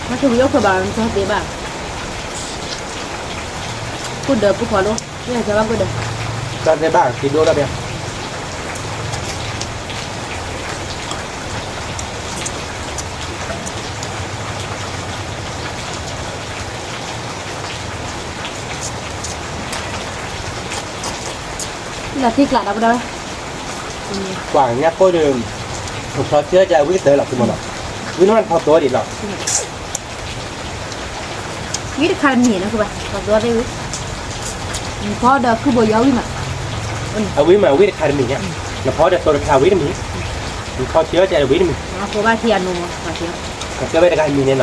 မ့ၢ်က့ၤဝံအိၣ်ခွဲးဘၣ် နကၠီသ့ဘၣ်, ကိၣ်ဒၢကိၣ်ဖီဒိၣ်, မ့ၢ်ကၠီဘၣ်ကိၣ်ဒၢ, ကၠီသ့ဘၣ်က့ၤဒိၣ်ထီၣ်ဘၣ် လၢထံကျါဒီးပဒီး, ကွၢ်ညါကိၣ်ဒီး, ဖီထီစၢကဝံကတၢၢ်လီၤ သုမီၤနီၤ, ဝံနမ့ၢ်ဖီသီဒံးလီၤ, ဝံတခါတမံၤန့ၣ် ဖီသီသ့ၣ်ဝံ, နဖီဒီးကုၢ်ဘိယီဝံမး, အဝံမး ဝံတခါတမံၤညါ, နဖီဒီးသိတခါဝံတမံၤ, နဖီထံအီၣ်ကဒီးဝံတမံၤ, ကဘၣ်တဂၤမံၤန့ၣ်နီၤ.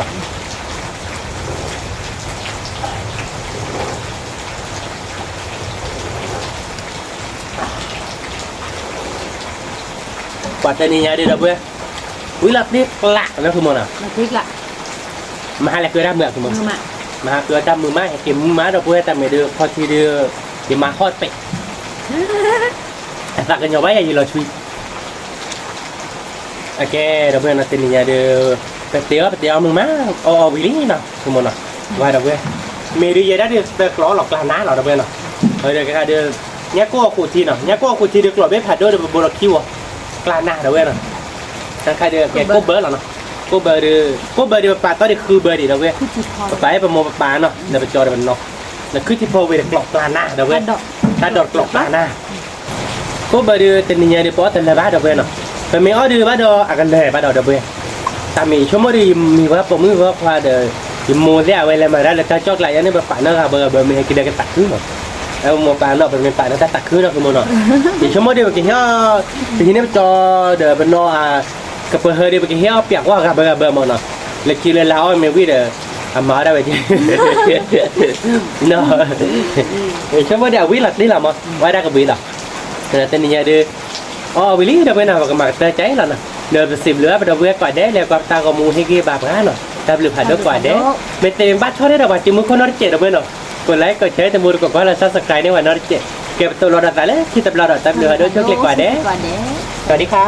ပှၤတနံၤညါဒံးဒီပုၢ်ဝဲၢ်, ဝံလီၤသ့ကျးလၢသုမီၤနီၤ, မဟါလဲၤကၢတၢ်မုာ်အသုမီၤ, မဟါကၢတၢ်မုာ်မး ဟဲက့ၤမုာ်မးဒီပုၢ်ဝဲၢ် တၢ်မ့ၢ်ဒုး ခီထံဒုး, ယမၤဟီၣ်တပဲာ်, အသးကညီၤဘၣ်ယၤယလီၤဆှံ အကဲ ဒီပုၢ်ဝဲၢ်နီၤ တနံၤညါဒီး, ပတဲအီၣ်ပတဲအီၣ်မုာ်မး, အီၣ်အီၣ်ဝံၤလံနီၤ သုမီၤနီၤ, ဝဲဒီပုၢ်ဝဲၢ်, မ့ၢ်ဒုးယဲဒၣ်ဒုးသၢကျီၢ်လီၤ ကျါနါလီၤ ဒီပုၢ်ဝဲၢ်နီၤ, ဒီးကဲဒုး, ညၣ်ကိၢ်အခိၣ်ထံနီၤ ညၣ်ကိၢ်အခိၣ်ထံဒုးကျီၢ်ဘ့ၣ်ဖးဒိၣ်ဒီးပဘိလီၤခံဝီၤ, ကျါနါဒီပုၢ်ဝဲၢ်နီၤ, တၢ်ခါဒုးကဲကိၢ်ဘၢလီၤနီၤ, ကိၢ်ဘၢဒုး, ကိၢ်ဘၢဒုးပပာ်သီဒုးဃုဘၢဒံးဒီပုၢ်ဝဲၢ်, ပပာ်ဟဲပမိၢ်ပပၢ်နီၤ ဒီးပကၠီဒီးပနီၤ, ဒီးခုထံဖီဝ့ၤဒီးကျီၢ်ကျါနါဒီပုၢ်ဝဲၢ်, တၢ်ဒိးကျီၢ်ကျါနါ ကိၢ်ဘၢဒုးတနံၤညါဒုး ပအီၣ်တလၢာ်ဘၣ်ဒီပုၢ်ဝဲၢ်နီၤ, ပမ့ၢ်အီၣ်ဒုးဘၣ်ဒီးအကလၢာ်ဘၣ်ဒီးဒီပုၢ်ဝဲၢ်, တၢ်မ့ၢ်ယဆိကမိၣ်ဒုး ယမံၤဝဲပိာ်မုၣ်ဝဲခွါဒီး, ယမိၢ်သ့ၣ်အဝဲလဲၤမၤဒၣ်လၢတၢ်ကၠီၣ်ကျးယါန့ၣ် ပပာ်နီၣ်ဂၤဘၢဂၤဘၢ မ့ၢ်ဟဲက့ၤဒီးကတၢ်ခုနီၤ, အမိၢ်ပၢ်နီၤ ပမ့ၢ်ပာ်နီၣ်တၢ်တၢ်ခုနီၤ သုမီၤနီၤ, ယဆိကမိၣ်ဒုးပကဟ့ၣ်အီၣ်, ပဟံးန့ၢ်ပကၠီဒီးပနီၤ, ကပၢၤဟၢဒုး ပကဟ့ၣ်အီၣ်ပျးကွၢ်ဂၤဘၢဂၤဘၢမီၤနီၤ, လၢခံလၢလါအီၣ်မ့ၢ်ဝံၤဒီး, အမၤအီၣ်ဒၣ်ဝဲက့ ယဆိကမိၣ်ဒုးအဝံလီၤသ့လီၤမး, ဝဲဒၣ်ကဘှံးလီၤ, တနံၤညါဒုး, အီၣ်ဝံၤလံဒီပုၢ်ဝဲၢ်နီၤ ပကမၤကတၢၢ်ကါအံၤလီၤနီၤ, ဒီးပစံးဘျုးဘၣ်ပဒီပုၢ်ဝဲၢ်ကိးဂၤဒဲးလၢကွၢ်ပတၢ်ဂီၤမူဟ့ၣ်ဂံၢ်ဘါပှၤနီၤ, တၢ်ဘျုးဖးဒိၣ်ကိးဂၤဒဲး, မ့ၢ်သ့မ့ၢ်ဘၣ်ဆီၣ်ထွဲဒီးပှၤစုမုၢ်ခိၣ်နီတစဲးဒီပုၢ်ဝဲၢ်နီၤ, ကိးlikeကိးshareတမူတကိးကွၢ်လၢ subscribe န့ၢ်ပှၤနီတစဲး, ကဲပသိးလီၤဒီးသးလၢခံတဘျီဒီး တၢ်ဘျုးဖးဒိၣ်ဆိၣ်ချ့ကိးဂၤဒဲး, ကိးဂၤဒဲး, စဝၤဒံခါ